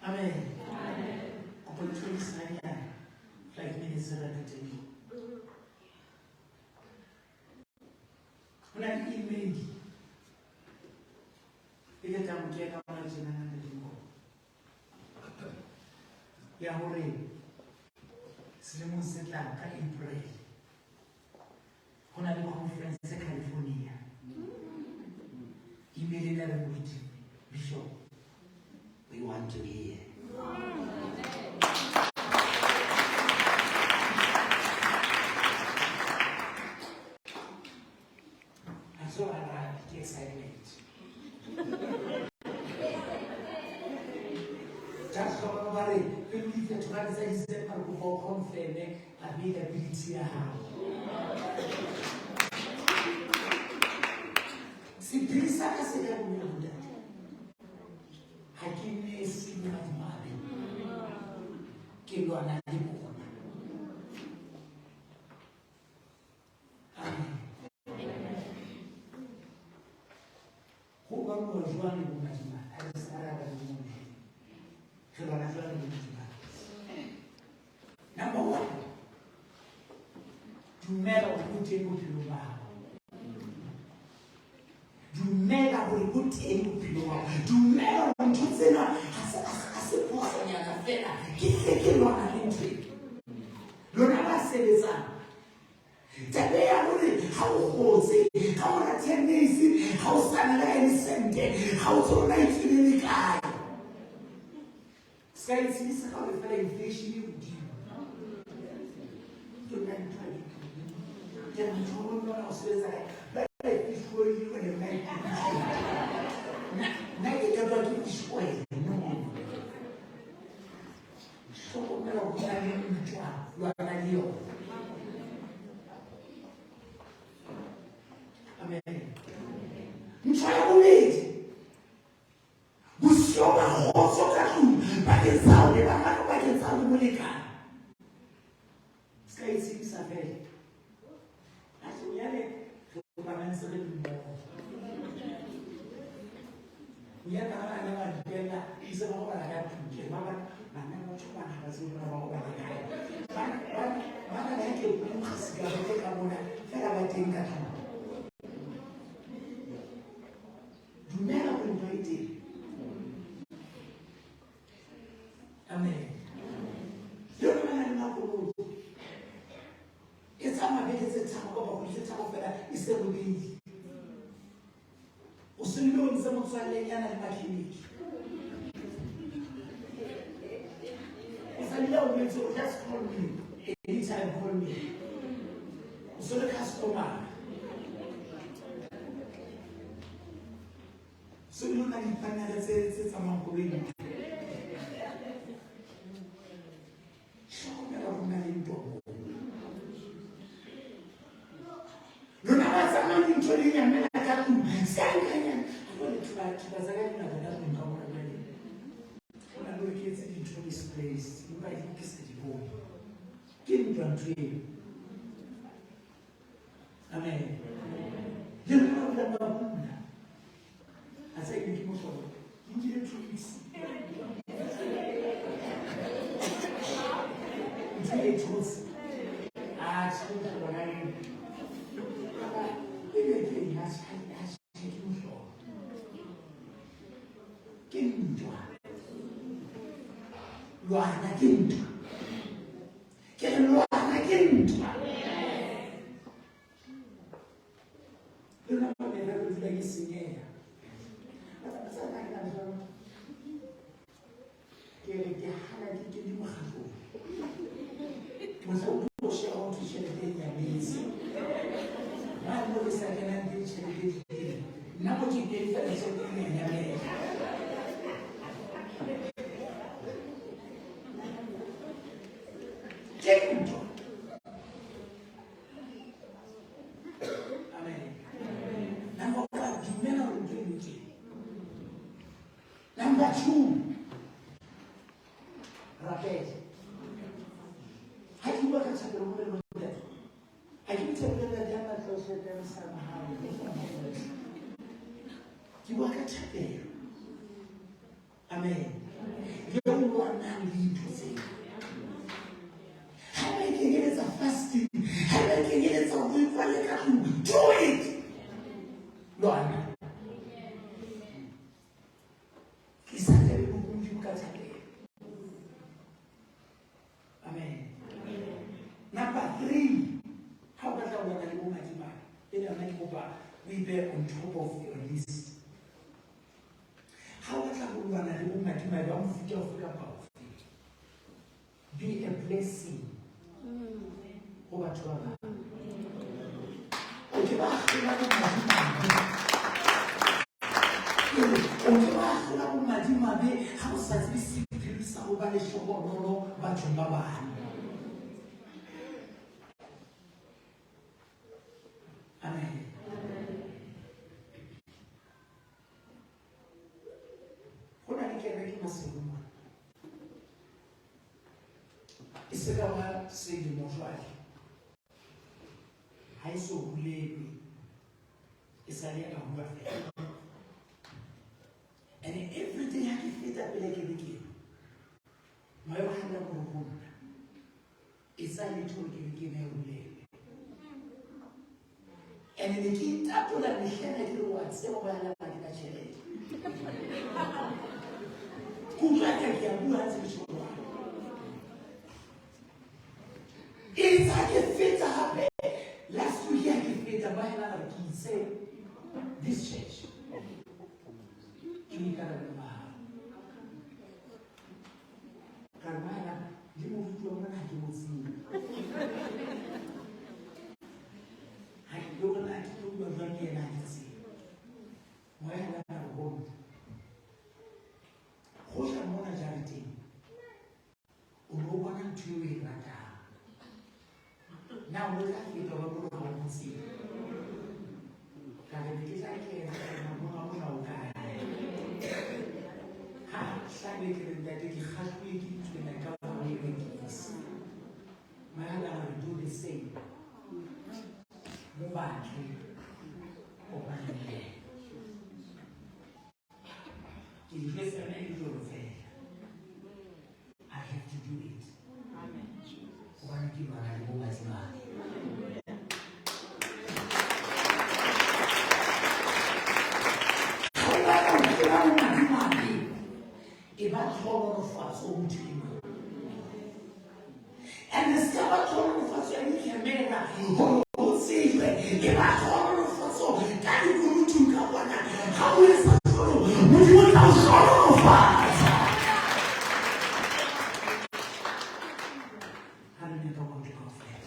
S1: Amen. Kopa ditshwadisanyana 5 minutes re teng. Ho na le email e ke tlang ho kena hona tjenana Modimo ya hore selemong se tlang ka April ho na le conference California. Email ena re, moruti Bishop, we want to be here. Ha so arabe, ke excitement. Just ba ba re pele di 31 tsa December, kopa o confirm availability ya hao. Sephiri sa ka se ka bolela, bontate, ha ke nese madimabe, ke lwana le bona. Amen. Ho lwanuwa jwang le bomadimabe? Ha re sa re le mona, re lwana jwang le bomadimabe? Number one, dumela hore o teng bophelong ba hao. Dumela hore o teng bophelong ba hao. Dumela hore ntho tsena ha se phosonyana fela, ke hle ke lwana le ntho e. Lona ba sebetsang, taba ya hore ha o kgotse ka mora 10 days, ha o sana le ha e le sente, ha o tsebe na e tswile le kae, se ka itshedisa ka hore fela inflation e hodimo. Ke nna ntho ya ditlung, ke re motho o mong o sebetsa kae? Ba re fish oil o ne nna nna ke qetwa ke fish oil. No, hlokomela ho na le ntwa, lwana le yona. Amen. Ntho ya bobedi, bosiyo ba kgotso ka tlung pakeng tsa hao le bana, pakeng tsa hao le molekane. Se ka itshedisa fela atjhe, bonyane re kopana ntse re le mmoho. Bonyane ha bana ba dikela itse ba robala ka tlung, ke ba bana batho bana ba tsebe ba robala kae. Bana nna le ha ke nkga sikarete ka mona fela ba teng ka tlung. Dumela hore ntwa e teng. Amen. Le rona na le makoloi. E tsamaya beke tse tharo kapa kgwedi tse tharo fela e se robedi. O se bile o ntse motswallenyana le makliniki. O sa bile o boletse hore just call me anytime, call me. O se le customer. So bile o na le dipanele tse tsamayang koloing. Hlokomela ho na le ntwa moo. Lona ba tsamayang dintho di nyamela ka tlung. Se a nkanyana. Jwale thipa tsa ka di ngata ka tlung ka mona jwale. Ho na le hore ke etse dintho misplaced empa ke sa di bone. Ke ntwa ntho eo. Amen. Le rona ba dulang ba kula. A tsa ebe ke mohlolo. Ke nkile 2 weeks. Ntho e thotse. Ah, tjhe, mohlolo ka eng. Kapa ebe ke eng? Ha tjhe, ke mohlolo. Ke ntwa. Lwana ke ntwa. Ke re lwana ke ntwa. Le nna ba merero dula ke senyeha. Ke re ke hana ke kene mokgatlong. Mohla o tlo sheba ho thwe tjhelete e nyametse. Mane mo ke sa kenang teng tjhelete e teng. Nna mo ke teng fela tjhelete e nyamela. Ke ntwa. Amen. Number one, dumela hore ntho e teng. Number two, rapela. Ha ke bua ka thapelo ho le bontate, ha ke thapelo ntate ya matla o hle ka sa mahao. Ke bua ka thapelo. Amen. Le o lwanang le dintho tseo. Ha ba kenyeletsa fasting, ha ba kenyeletsa ho ikwalle ka tlung, do it. Lwana. Tlisa tebe ho Modimo ka thapelo. Amen. Number 3, ha o batla ho lwana le bomadimabe, ena yona ke kopa o ipehe on top of your list. Ha o batla ho lwana le bomadimabe ba mofuta ofe kapa ofe, be a blessing ho batho ba bang. O ke ba hlola bomadimabe. O ke ba hlola bomadimabe ha o sa tsebe sephiri sa ho ba lehlohonolo bathong ba bang. Amen. Ho na le kereke Maseru mona. E se ka ba selemo jwale. Ha e so bulelwe. E sa le a bua fela. And every day ha ke feta pele kereke eo, moya o hana hore ho nna. E sa letho hore kereke ena e bulelwe. And ne ke itatola mehlena ke re wa tseba ba la ke ka tjhelete. Ke utlwa ka ke a bua ntse ke tjho jwalo. E tsa ke feta hape last week ha ke feta ba hela re ke itse this church. Ke boikarabelo ba hao. Ka re ba hela le moruti wa mona ha ke mo tsebe. Ha ke tlo bona ke tlo bua jwang le yena ha ke tsebe. Moya wa ka re ho nna. Hoja mona jareteng o no bona ntho eo o e ratang. Na o tla feta wa bona ha o mo tsebe? Ka re ne ke tla kena ka re monga mona o kae? Ha hlabe ke re ntate ke kgahluwe ke ntho ena ka hore o e rekise. Moya wa re do the same. Mo batle kopane le yena. Ke di jwetsa yona e le jwalo fela. I have to do it. Hobane ke lwana le bomadimabe. And se ka ba tlhonolofatso ya dikemera gore ho tsejwe, e ba tlhonolofatso ka dikunutung ka bona. Ha o etsa jwalo, Modimo o tla o hlohonolofatsa. Ha re ne ka maoto kaofela.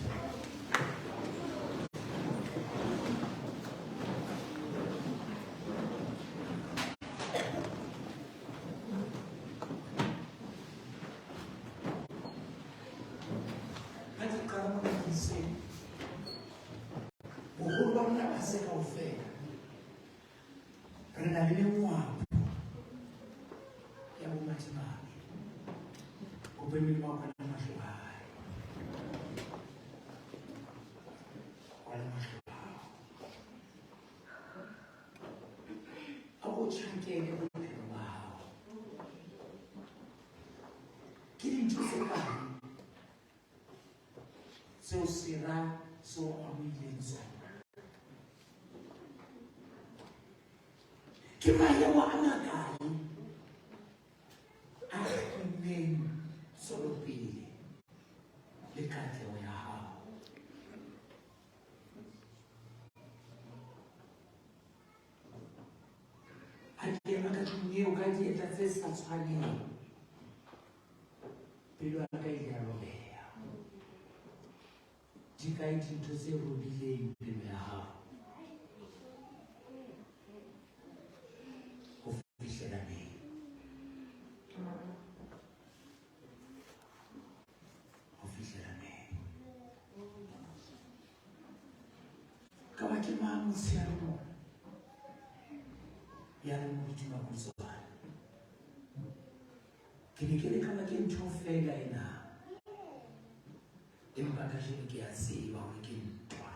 S1: Ha ke qala mona hoseng, boholo ba rona ba se kaofela re na le mengwapo ya bomadimabe. Kope Modimo a kwale mahlo a hae. Kwala mahlo a hao. A ko tjhankele bophelo ba hao. Ke dintho tse kae tseo sera se o amohileng tsona? Ke maemo a makae a kginneng tswelopele le katleho ya hao? Ha ke ema ka tlung eo ka dieta tse sa tshwaneng, pelo ya ka ile ya robeha. Di kae dintho tse robileng pelo ya hao? Ho fihlela neng? Ho fihlela neng? Ka ba ke mang motshehare mona ya reng moruti Makutswane? Ke ne ke re ka ba ke ntho feela ena, empa kajeno ke a tseba hore ke ntwa.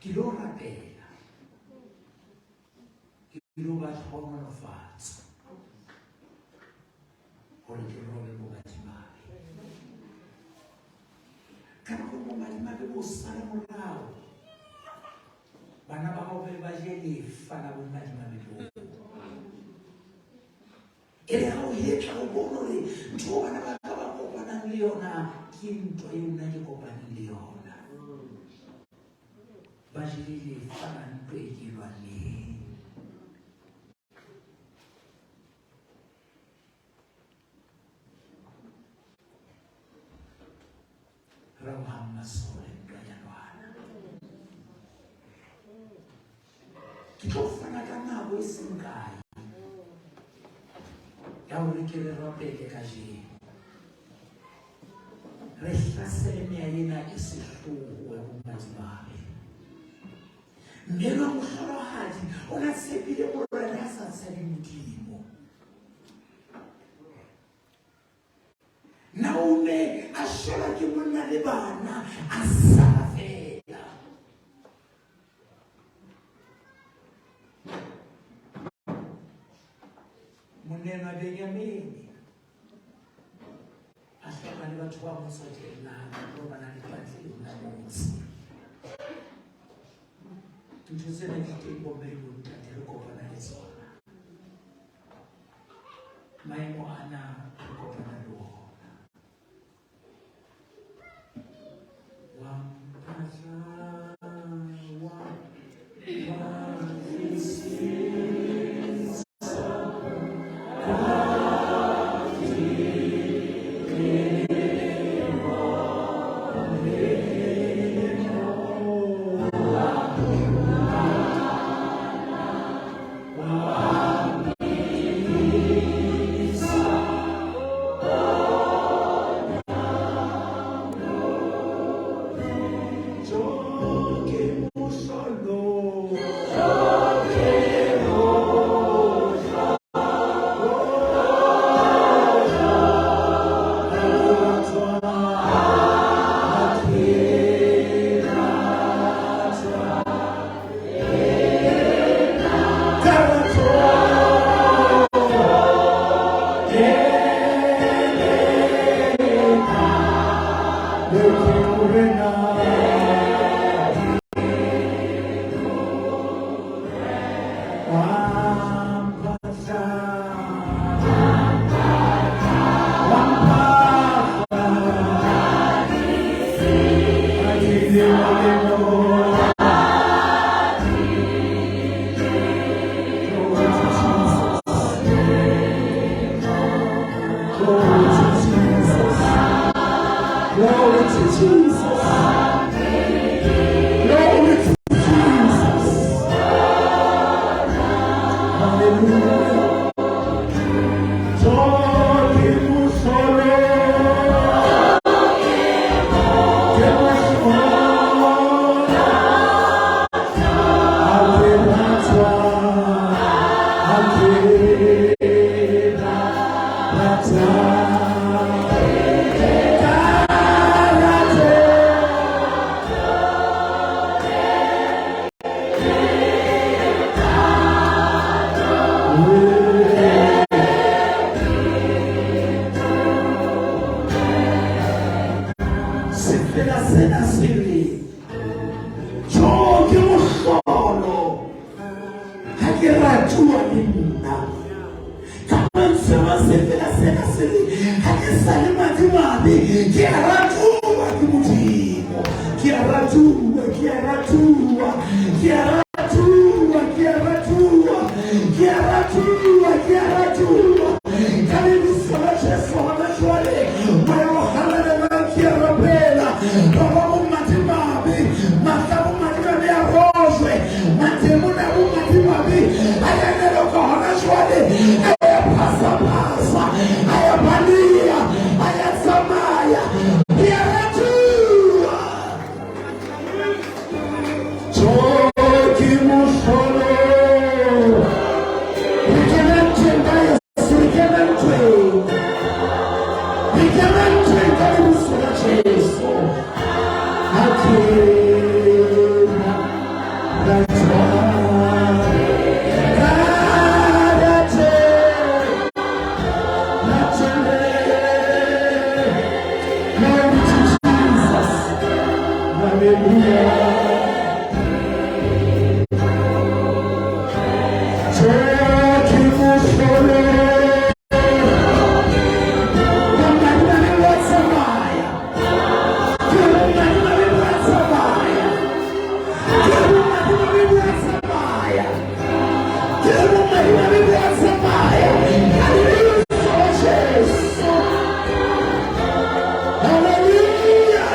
S1: Ke lo rapela, ke lo ba hlohonolofatso hore ke robe bomadimabe. Ka nako bomadimabe bo sale morao, bana ba hao be ba je lefa la bomadimabe boo. E re ha o hetla o bone hore ntho eo bana ba ka ba kopanang le yona ke ntwa eo nna ke kopaneng le yona. Ba jele lefa la ntwa e ke lwanneng. Raohang masole ntwa ya lwana. Ke tlo fana ka nako e seng kae ya hore ke re rapele kajeno. Re hlasele meya ena e sehloho ya bomadimabe. Mme enwa mohlolohadi o na tshepile Morena a sa tshabe Modimo. Naomi a shwelwa ke monna le bana, a sala feela. Monna Benjamini a hloka le batho ba mo tsotellang, ba ba na le patlelong la motse. Ntho tsena di teng bomme le bontate, re kopana le tsona. Maemo ana re kopana le ona. Wa mphatla wa Sefela sena se re, Jo ke mohlolo ha ke ratuwa le nna. Ka mantswe a mang sefela sena se re, ha ke sa le madimabe, ke a ratuwa ke Modimo. Ke a ratuwa, ke a ratuwa, ke a ratuwa, ke a ratuwa, ke a ratuwa, ke a ratuwa. Ka lebitso la Jesu hona jwale, Moya o Halalelang ke a rapela. Baba bomadimabe, matla a bomadimabe a rojwe, mademone a bomadimabe a ya lelekwa hona jwale, a ya phasa-phasa, a ya baleha, a ya tsamaya. Ke a ratuwa. Jo ke mohlolo. Re kena ntweng ka Yesu, re kena ntweng. Re kena ntweng ka lebitso la Jesu. Ha ke na ratwa. Ka rate, ratele. Glory to Jesus. Hallelujah. Jo ke mohlolo. Bomadimabe bo a tsamaya. Ke bomadimabe bo a tsamaya. Ke bomadimabe bo a tsamaya. Ke bomadimabe bo a tsamaya. Ka lebitso la Jesu. Hallelujah.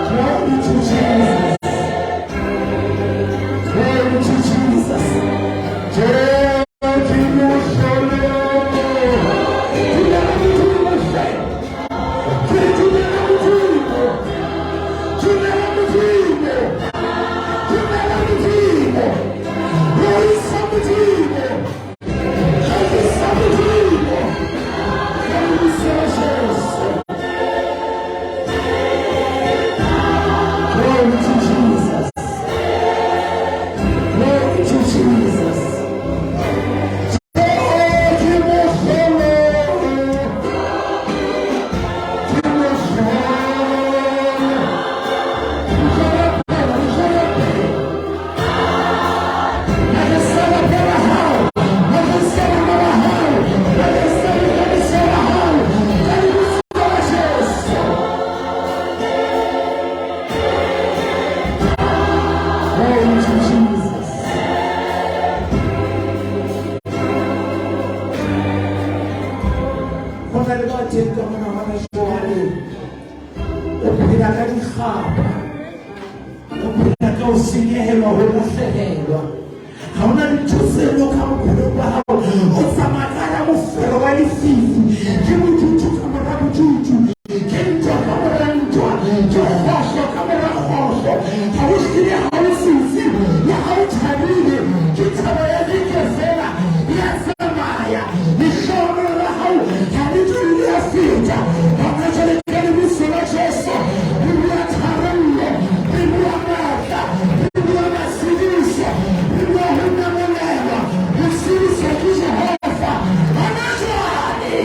S1: Glory to Jesus. Glory to Jesus. Jo ke mohlolo. Dumela Modimo hle. Ke re dumela Modimo. Dumela Modimo. Dumela Modimo. Rorisa Modimo. Rorisa Modimo. Ka lebitso la Jesu. Glory to Jesus. Glory to Jesus. Jo ke mohlolo. Ke mohlolo. Re rapela, re rapela. Re sa rapela hao. Re sa rapela hao. Re sa rapela hao. Ka lebitso la Jesu. Glory to Jesus. Ho na le ba teng ka mona hona jwale. O phela ka dikgapa. O phela ka ho senyehelwa, ho lahlehelwa. Ha hona dintho tse lokang bophelong ba hao. O tsamaya ka hara mofero wa lefifi. Ke bodutu ka mora bodutu. Ke ntwa ka mora ntwa. Ke kgohlo ka mora kgohlo. Ha o hlile ha o tsitsi, le ha o thabile. Ke thabo ya leke fela. Ya tsamaya. Lehlohonolo la hao ha le dule le a feta. Hona jwale ka lebitso la Jesu, re bua tharollo, re bua matla, re bua matshediso, re bua ho namolelwa, ho tshediswa ke Jehova. Hona jwale.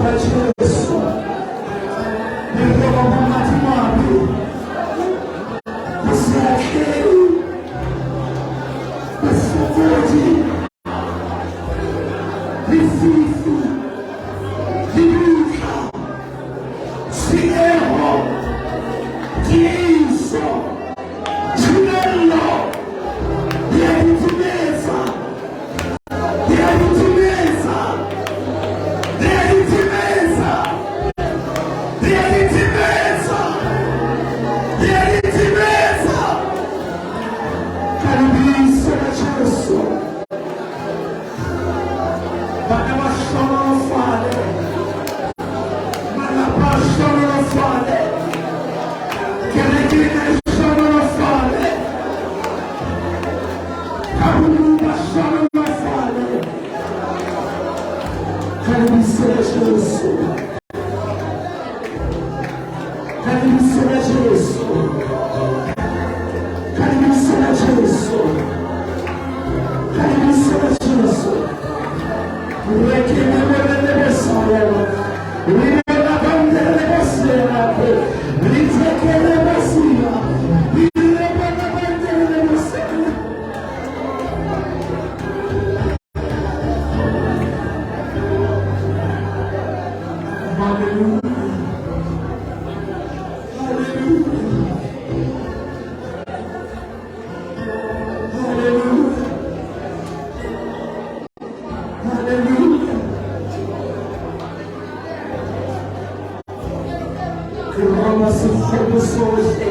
S1: lebitso la Jesu. Re roba bomadimabe, ho se atlehe, bofokodi, lefifi, lebitla, tshenyeho, tiiso, thibello, di a di timetsa. Di a di timetsa. Di a di timetsa. Di a di timetsa. Di a di timetsa. Ka lebitso la Jesu. Bana ba hlohonolofale. Malapa a hlohonolofale. Kereke ena e hlohonolofale. Ka bomong ba hlohonolofale. Ka lebitso la Jesu. Ka lebitso la Jesu. Ka lebitso la Jesu. Ka lebitso la Jesu. Hallelujah. Hallelujah. Hallelujah. Hallelujah. Ke roba sekgopo sohle,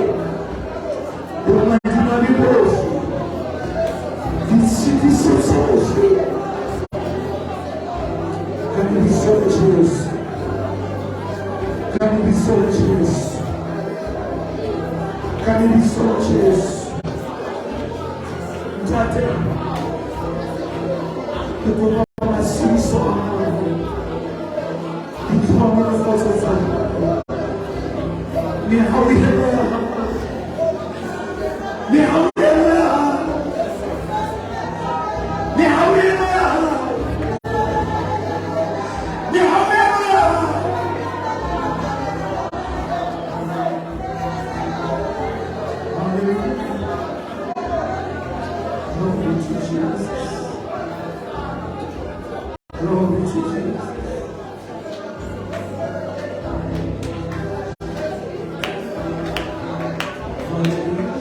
S1: bomadimabe bohle, ditshitiso tsohle. Ka lebitso la Jesu. Ka lebitso la Jesu. Ka lebitso la Jesu. Ntate, ke kopa matshediso a hao, ditlhohonolofatso tsa hao, mehauhelo ya hao, mehauhelo ya hao, mehauhelo ya hao, mehauhelo ya hao. Hallelujah. Glory to Jesus. Glory to Jesus. Hallelujah.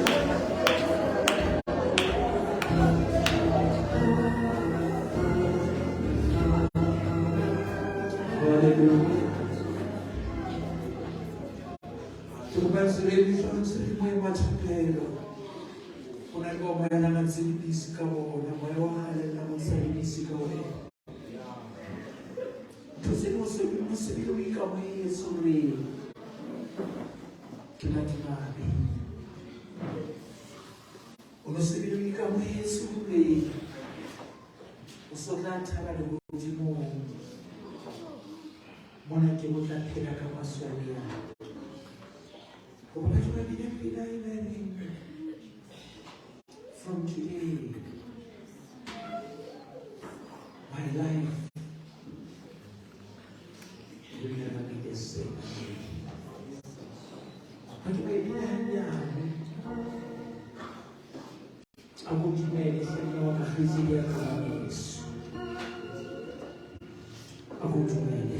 S1: Hallelujah. Ke kopa re ntse re moya wa thapelo. Ho na le bao moya nang a ntse le busy ka bona, moya o halalelang o ntse le busy ka wena. Ntho tse ding o se bile o ikamohetse hore ke madimabe. O no se bile o ikamohetse hore o so tla thaba lehodimong. Mona ke o tla phela ka maswabi a. Hoba batho ba bina pina ena e reng, From today, my life will never be the same again. Batho ba e bina hannyane. A ko dumele hle mme wa ka, kgaitsedi ya ka, ngwaneso. A ko dumele.